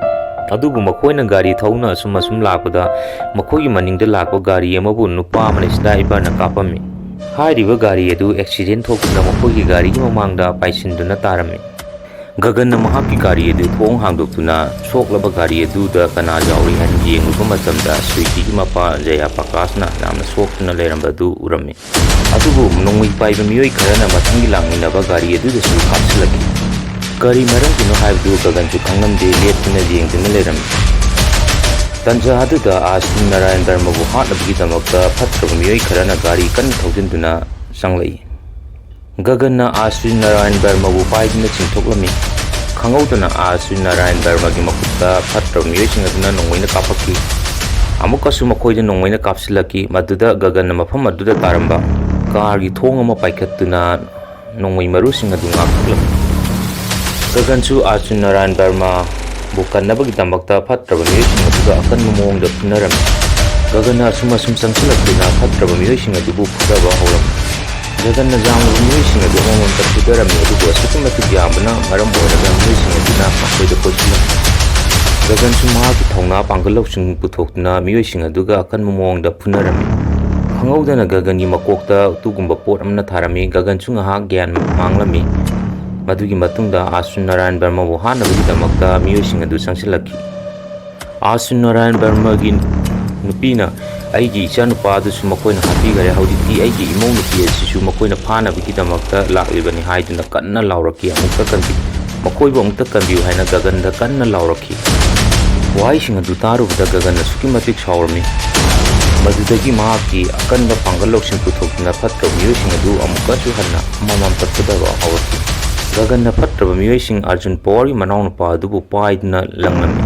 ꯑꯗꯨꯕꯨ ꯃꯈꯣꯏꯅ ꯒꯥꯔꯤ ꯊꯧꯅ ꯑꯁꯨꯝ ꯑꯁꯨꯝ ꯂꯥꯛꯄꯗ ꯃꯈꯣꯏꯒꯤ ꯃꯅꯤꯡꯗ ꯂꯥꯛꯄ ꯒꯥꯔꯤ ꯑꯃꯕꯨ ꯅꯨꯄꯥ ꯑꯃꯅ ꯁ꯭ꯅꯥꯏꯄꯔꯅ ꯀꯥꯞꯄꯝꯃꯤ꯫ ꯍꯥꯏꯔꯤꯕ ꯒꯥꯔꯤ ꯑꯗꯨ ꯑꯦꯛꯁꯤꯗꯦꯟ ꯊꯣꯛꯇꯨꯅ ꯃꯈꯣꯏꯒꯤ ꯒꯥꯔꯤꯒꯤ ꯃꯃꯥꯡꯗ ꯄꯥꯏꯁꯤꯟꯗꯨꯅ ꯇꯥꯔꯝꯃꯤ꯫ ꯒꯒꯟꯅ ꯃꯍꯥꯛꯀꯤ ꯒꯥꯔꯤ ꯑꯗꯨ ꯊꯣꯡ ꯍꯥꯡꯗꯣꯛꯇꯨꯅ ꯁꯣꯛꯂꯕ ꯒꯥꯔꯤ ꯑꯗꯨꯗ ꯀꯅꯥ ꯌꯥꯎꯔꯤ ꯍꯥꯏꯅ ꯌꯦꯡꯂꯨꯕ ꯃꯇꯝꯗ ꯁ꯭ꯋꯤꯇꯤꯒꯤ ꯃꯄꯥ ꯖꯌꯥ ꯄ꯭ꯔꯀꯥꯁꯅ ꯌꯥꯝꯅ ꯁꯣꯛꯇꯨꯅ ꯂꯩꯔꯝꯕ ꯑꯗꯨ ꯎꯔꯝꯃꯤ꯫ ꯑꯗꯨꯕꯨ ꯅꯣꯡꯃꯩ ꯄꯥꯏꯕ ꯃꯤꯑꯣꯏ ꯈꯔꯅ ꯃꯊꯪꯒꯤ ꯂꯥꯛꯃꯤꯟꯅꯕ ꯒꯥꯔꯤ ꯑꯗꯨꯗꯁꯨ ꯀꯥꯞꯁꯤꯜꯂꯛꯈꯤ꯫ ꯀꯔꯤ ꯃꯔꯝꯒꯤꯅꯣ ꯍꯥꯏꯕꯗꯨ ꯒꯒꯟꯁꯨ ꯈꯪꯂꯝꯗꯦ, ꯂꯦꯞꯇꯨꯅ ꯌꯦꯡꯗꯨꯅ ꯂꯩꯔꯝꯃꯤ꯫ ꯇꯟꯖꯥ ꯑꯗꯨꯗ ꯑꯥꯁꯨ ꯅꯥꯔꯥꯌꯟ ꯕꯔꯃꯕꯨ ꯍꯥꯠꯅꯕꯒꯤꯗꯃꯛꯇ ꯐꯠꯇ꯭ꯔꯕ ꯃꯤꯑꯣꯏ ꯈꯔꯅ ꯒꯥꯔꯤ ꯀꯟꯅ ꯊꯧꯖꯤꯟꯗꯨꯅ ꯆꯪꯂꯛꯏ꯫ ꯒꯒꯟꯅ ꯑꯥꯁꯨ ꯅꯥꯔꯥꯌꯟ ꯕꯔꯃꯕꯨ ꯄꯥꯏꯗꯨꯅ ꯆꯤꯡꯊꯣꯛꯂꯝꯃꯤ꯫ ꯈꯪꯍꯧꯗꯅ ꯑꯥꯁꯨ ꯅꯥꯔꯥꯌꯟ ꯕꯔꯃꯒꯤ ꯃꯈꯨꯠꯇ ꯐꯠꯇ꯭ꯔꯕ ꯃꯤꯑꯣꯏꯁꯤꯡ ꯑꯗꯨꯅ ꯅꯣꯡꯃꯩꯅ ꯀꯥꯞꯄꯛꯈꯤ꯫ ꯑꯃꯨꯛꯀꯁꯨ ꯃꯈꯣꯏꯗ ꯅꯣꯡꯃꯩꯅ ꯀꯥꯞꯁꯤꯜꯂꯛꯈꯤ꯫ ꯃꯗꯨꯗ ꯒꯒꯟꯅ ꯃꯐꯝ ꯑꯗꯨꯗ ꯇꯥꯔꯝꯕ ꯀꯥꯔꯒꯤ ꯊꯣꯡ ꯑꯃ ꯄꯥꯏꯈꯠꯇꯨꯅ ꯅꯣꯡꯃꯩ ꯃꯔꯨꯁꯤꯡ ꯑꯗꯨ ꯉꯥꯛꯊꯣꯛꯂꯝꯃꯤ꯫ ꯒꯒꯟꯁꯨ ꯑꯥꯁꯨ ꯅꯥꯔꯥꯌꯟ ꯕꯔꯃꯕꯨ ꯀꯟꯅꯕꯒꯤꯗꯃꯛꯇ ꯐꯠꯇ꯭ꯔꯕ ꯃꯤꯑꯣꯏꯁꯤꯡ ꯑꯗꯨꯒ ꯑꯀꯟꯕ ꯃꯑꯣꯡꯗ ꯐꯨꯅꯔꯝꯃꯤ꯫ ꯒꯒꯟꯅ ꯑꯁꯨꯝ ꯑꯁꯨꯝ ꯆꯪꯁꯤꯜꯂꯛꯇꯨꯅ ꯐꯠꯇ꯭ꯔꯕ ꯃꯤꯑꯣꯏꯁꯤꯡ ꯑꯗꯨꯕꯨ ꯐꯨꯊꯕ ꯍꯧꯔꯝꯃꯤ꯫ ꯒꯒꯟꯅ ꯌꯥꯝꯂꯕ ꯃꯤꯑꯣꯏꯁꯤꯡ ꯑꯗꯨ ꯑꯃꯃꯝꯇ ꯐꯨꯊꯔꯝꯃꯤ, ꯑꯗꯨꯕꯨ ꯑꯁꯨꯛꯀꯤ ꯃꯇꯤꯛ ꯌꯥꯝꯕꯅ ꯃꯔꯝ ꯑꯣꯏꯔꯒ ꯃꯤꯑꯣꯏꯁꯤꯡ ꯑꯗꯨꯅ ꯃꯈꯣꯏꯗ ꯀꯣꯏꯁꯤꯜꯂꯝꯃꯤ꯫ ꯒꯒꯟꯁꯨ ꯃꯍꯥꯛꯀꯤ ꯊꯧꯅꯥ ꯄꯥꯡꯒꯜ ꯂꯧꯁꯤꯡ ꯄꯨꯊꯣꯛꯇꯨꯅ ꯃꯤꯑꯣꯏꯁꯤꯡ ꯑꯗꯨꯒ ꯑꯀꯟꯕ ꯃꯑꯣꯡꯗ ꯐꯨꯅꯔꯝꯃꯤ꯫ ꯈꯪꯍꯧꯗꯅ ꯒꯒꯟꯒꯤ ꯃꯀꯣꯛꯇ ꯎꯇꯨꯒꯨꯝꯕ ꯄꯣꯠ ꯑꯃꯅ ꯊꯥꯔꯝꯃꯤ꯫ ꯒꯒꯟꯁꯨ ꯉꯥꯏꯍꯥꯛ ꯒ꯭ꯌꯥꯟ ꯃꯥꯡꯂꯝꯃꯤ꯫ ꯃꯗꯨꯒꯤ ꯃꯇꯨꯡꯗ ꯑꯥꯁꯨ ꯅꯥꯔꯥꯌꯟ ꯕꯔꯃꯕꯨ ꯍꯥꯠꯅꯕꯒꯤꯗꯃꯛꯇ ꯃꯤꯑꯣꯏꯁꯤꯡ ꯑꯗꯨ ꯆꯪꯁꯤꯜꯂꯛꯈꯤ꯫ ꯑꯥꯁꯨ ꯅꯥꯔꯥꯌꯟ ꯕꯔꯃꯒꯤ ꯅꯨꯄꯤꯅ, "ꯑꯩꯒꯤ ꯏꯆꯥꯅꯨꯄꯥ ꯑꯗꯨꯁꯨ ꯃꯈꯣꯏꯅ ꯍꯥꯠꯄꯤꯈꯔꯦ꯫ ꯍꯧꯖꯤꯛꯇꯤ ꯑꯩꯒꯤ ꯏꯃꯧ ꯅꯨꯄꯤ ꯑꯁꯤꯁꯨ ꯃꯈꯣꯏꯅ ꯐꯥꯅꯕꯒꯤꯗꯃꯛꯇ ꯂꯥꯛꯂꯤꯕꯅꯤ" ꯍꯥꯏꯗꯨꯅ ꯀꯟꯅ ꯂꯥꯎꯔꯛꯈꯤ꯫ "ꯑꯃꯨꯛꯇ ꯀꯟꯕꯤ-, ꯃꯈꯣꯏꯕꯨ ꯑꯃꯨꯛꯇ ꯀꯟꯕꯤꯌꯨ" ꯍꯥꯏꯅ ꯒꯒꯟꯗ ꯀꯟꯅ ꯂꯥꯎꯔꯛꯈꯤ꯫ ꯋꯥꯍꯩꯁꯤꯡ ꯑꯗꯨ ꯇꯥꯔꯨꯕꯗ ꯒꯒꯟ ꯑꯁꯨꯛꯀꯤ ꯃꯇꯤꯛ ꯁꯥꯎꯔꯝꯃꯤ꯫ ꯃꯗꯨꯗꯒꯤ ꯃꯍꯥꯛꯀꯤ ꯑꯀꯟꯕ ꯄꯥꯡꯒꯜ ꯂꯧꯁꯤꯡ ꯄꯨꯊꯣꯛꯇꯨꯅ ꯐꯠꯇ꯭ꯔꯕ ꯃꯤꯑꯣꯏꯁꯤꯡ ꯑꯗꯨ ꯑꯃꯨꯛꯀꯁꯨ ꯍꯟꯅ ꯑꯃꯃꯝꯇ ꯐꯨꯊꯕ ꯍꯧꯔꯛꯈꯤ꯫ ꯒꯒꯟꯅ ꯐꯠꯇ꯭ꯔꯕ ꯃꯤꯑꯣꯏꯁꯤꯡ ꯑꯔꯖꯨꯟ ꯄꯋꯥꯔꯒꯤ ꯃꯅꯥꯎꯅꯨꯄꯥ ꯑꯗꯨꯕꯨ ꯄꯥꯏꯗꯨꯅ ꯂꯪꯂꯝꯃꯤ꯫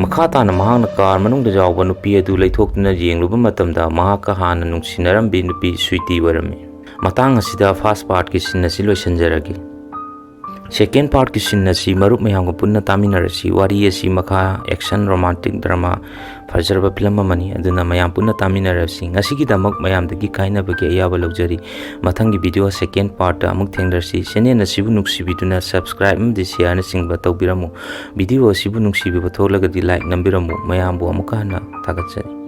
ꯃꯈꯥ ꯇꯥꯅ ꯃꯍꯥꯛꯅ ꯀꯥꯔ ꯃꯅꯨꯡꯗ ꯌꯥꯎꯕ ꯅꯨꯄꯤ ꯑꯗꯨ ꯂꯩꯊꯣꯛꯇꯨꯅ ꯌꯦꯡꯂꯨꯕ ꯃꯇꯝꯗ ꯃꯍꯥꯛꯀ ꯍꯥꯟꯅ ꯅꯨꯡꯁꯤꯅꯔꯝꯕꯤ ꯅꯨꯄꯤ ꯁ꯭ꯋꯤꯇꯤ ꯑꯣꯏꯔꯝꯃꯤ꯫ ꯃꯇꯥꯡ ꯑꯁꯤꯗ first partꯀꯤ scene ꯑꯁꯤ ꯂꯣꯏꯁꯤꯟꯖꯔꯒꯦ꯫ Second partꯀꯤ scene ꯑꯁꯤ ꯃꯔꯨꯞ ꯃꯌꯥꯝꯒ ꯄꯨꯟꯅ ꯇꯥꯃꯤꯟꯅꯔꯁꯤ꯫ ꯋꯥꯔꯤ ꯑꯁꯤ ꯃꯈꯥ action romantic drama ꯐꯖꯔꯕ film ꯑꯃꯅꯤ, ꯑꯗꯨꯅ ꯃꯌꯥꯝ ꯄꯨꯟꯅ ꯇꯥꯃꯤꯟꯅꯔꯁꯤ꯫ ꯉꯁꯤꯒꯤꯗꯃꯛ ꯃꯌꯥꯝꯗꯒꯤ ꯀꯥꯏꯅꯕꯒꯤ ꯑꯌꯥꯕ ꯂꯧꯖꯔꯤ꯫ ꯃꯊꯪꯒꯤ video second partꯇ ꯑꯃꯨꯛ ꯊꯦꯡꯅꯔꯁꯤ꯫ Channel ꯑꯁꯤꯕꯨ ꯅꯨꯡꯁꯤꯕꯤꯗꯨꯅ subscribe ꯑꯃꯗꯤ shareꯅꯆꯤꯡꯕ ꯇꯧꯕꯤꯔꯝꯃꯨ꯫ Video ꯑꯁꯤꯕꯨ ꯅꯨꯡꯁꯤꯕꯤꯕ ꯊꯣꯛꯂꯒꯗꯤ like ꯅꯝꯕꯤꯔꯝꯃꯨ꯫ ꯃꯌꯥꯝꯕꯨ ꯑꯃꯨꯛꯀ ꯍꯟꯅ ꯊꯥꯒꯠꯆꯔꯤ꯫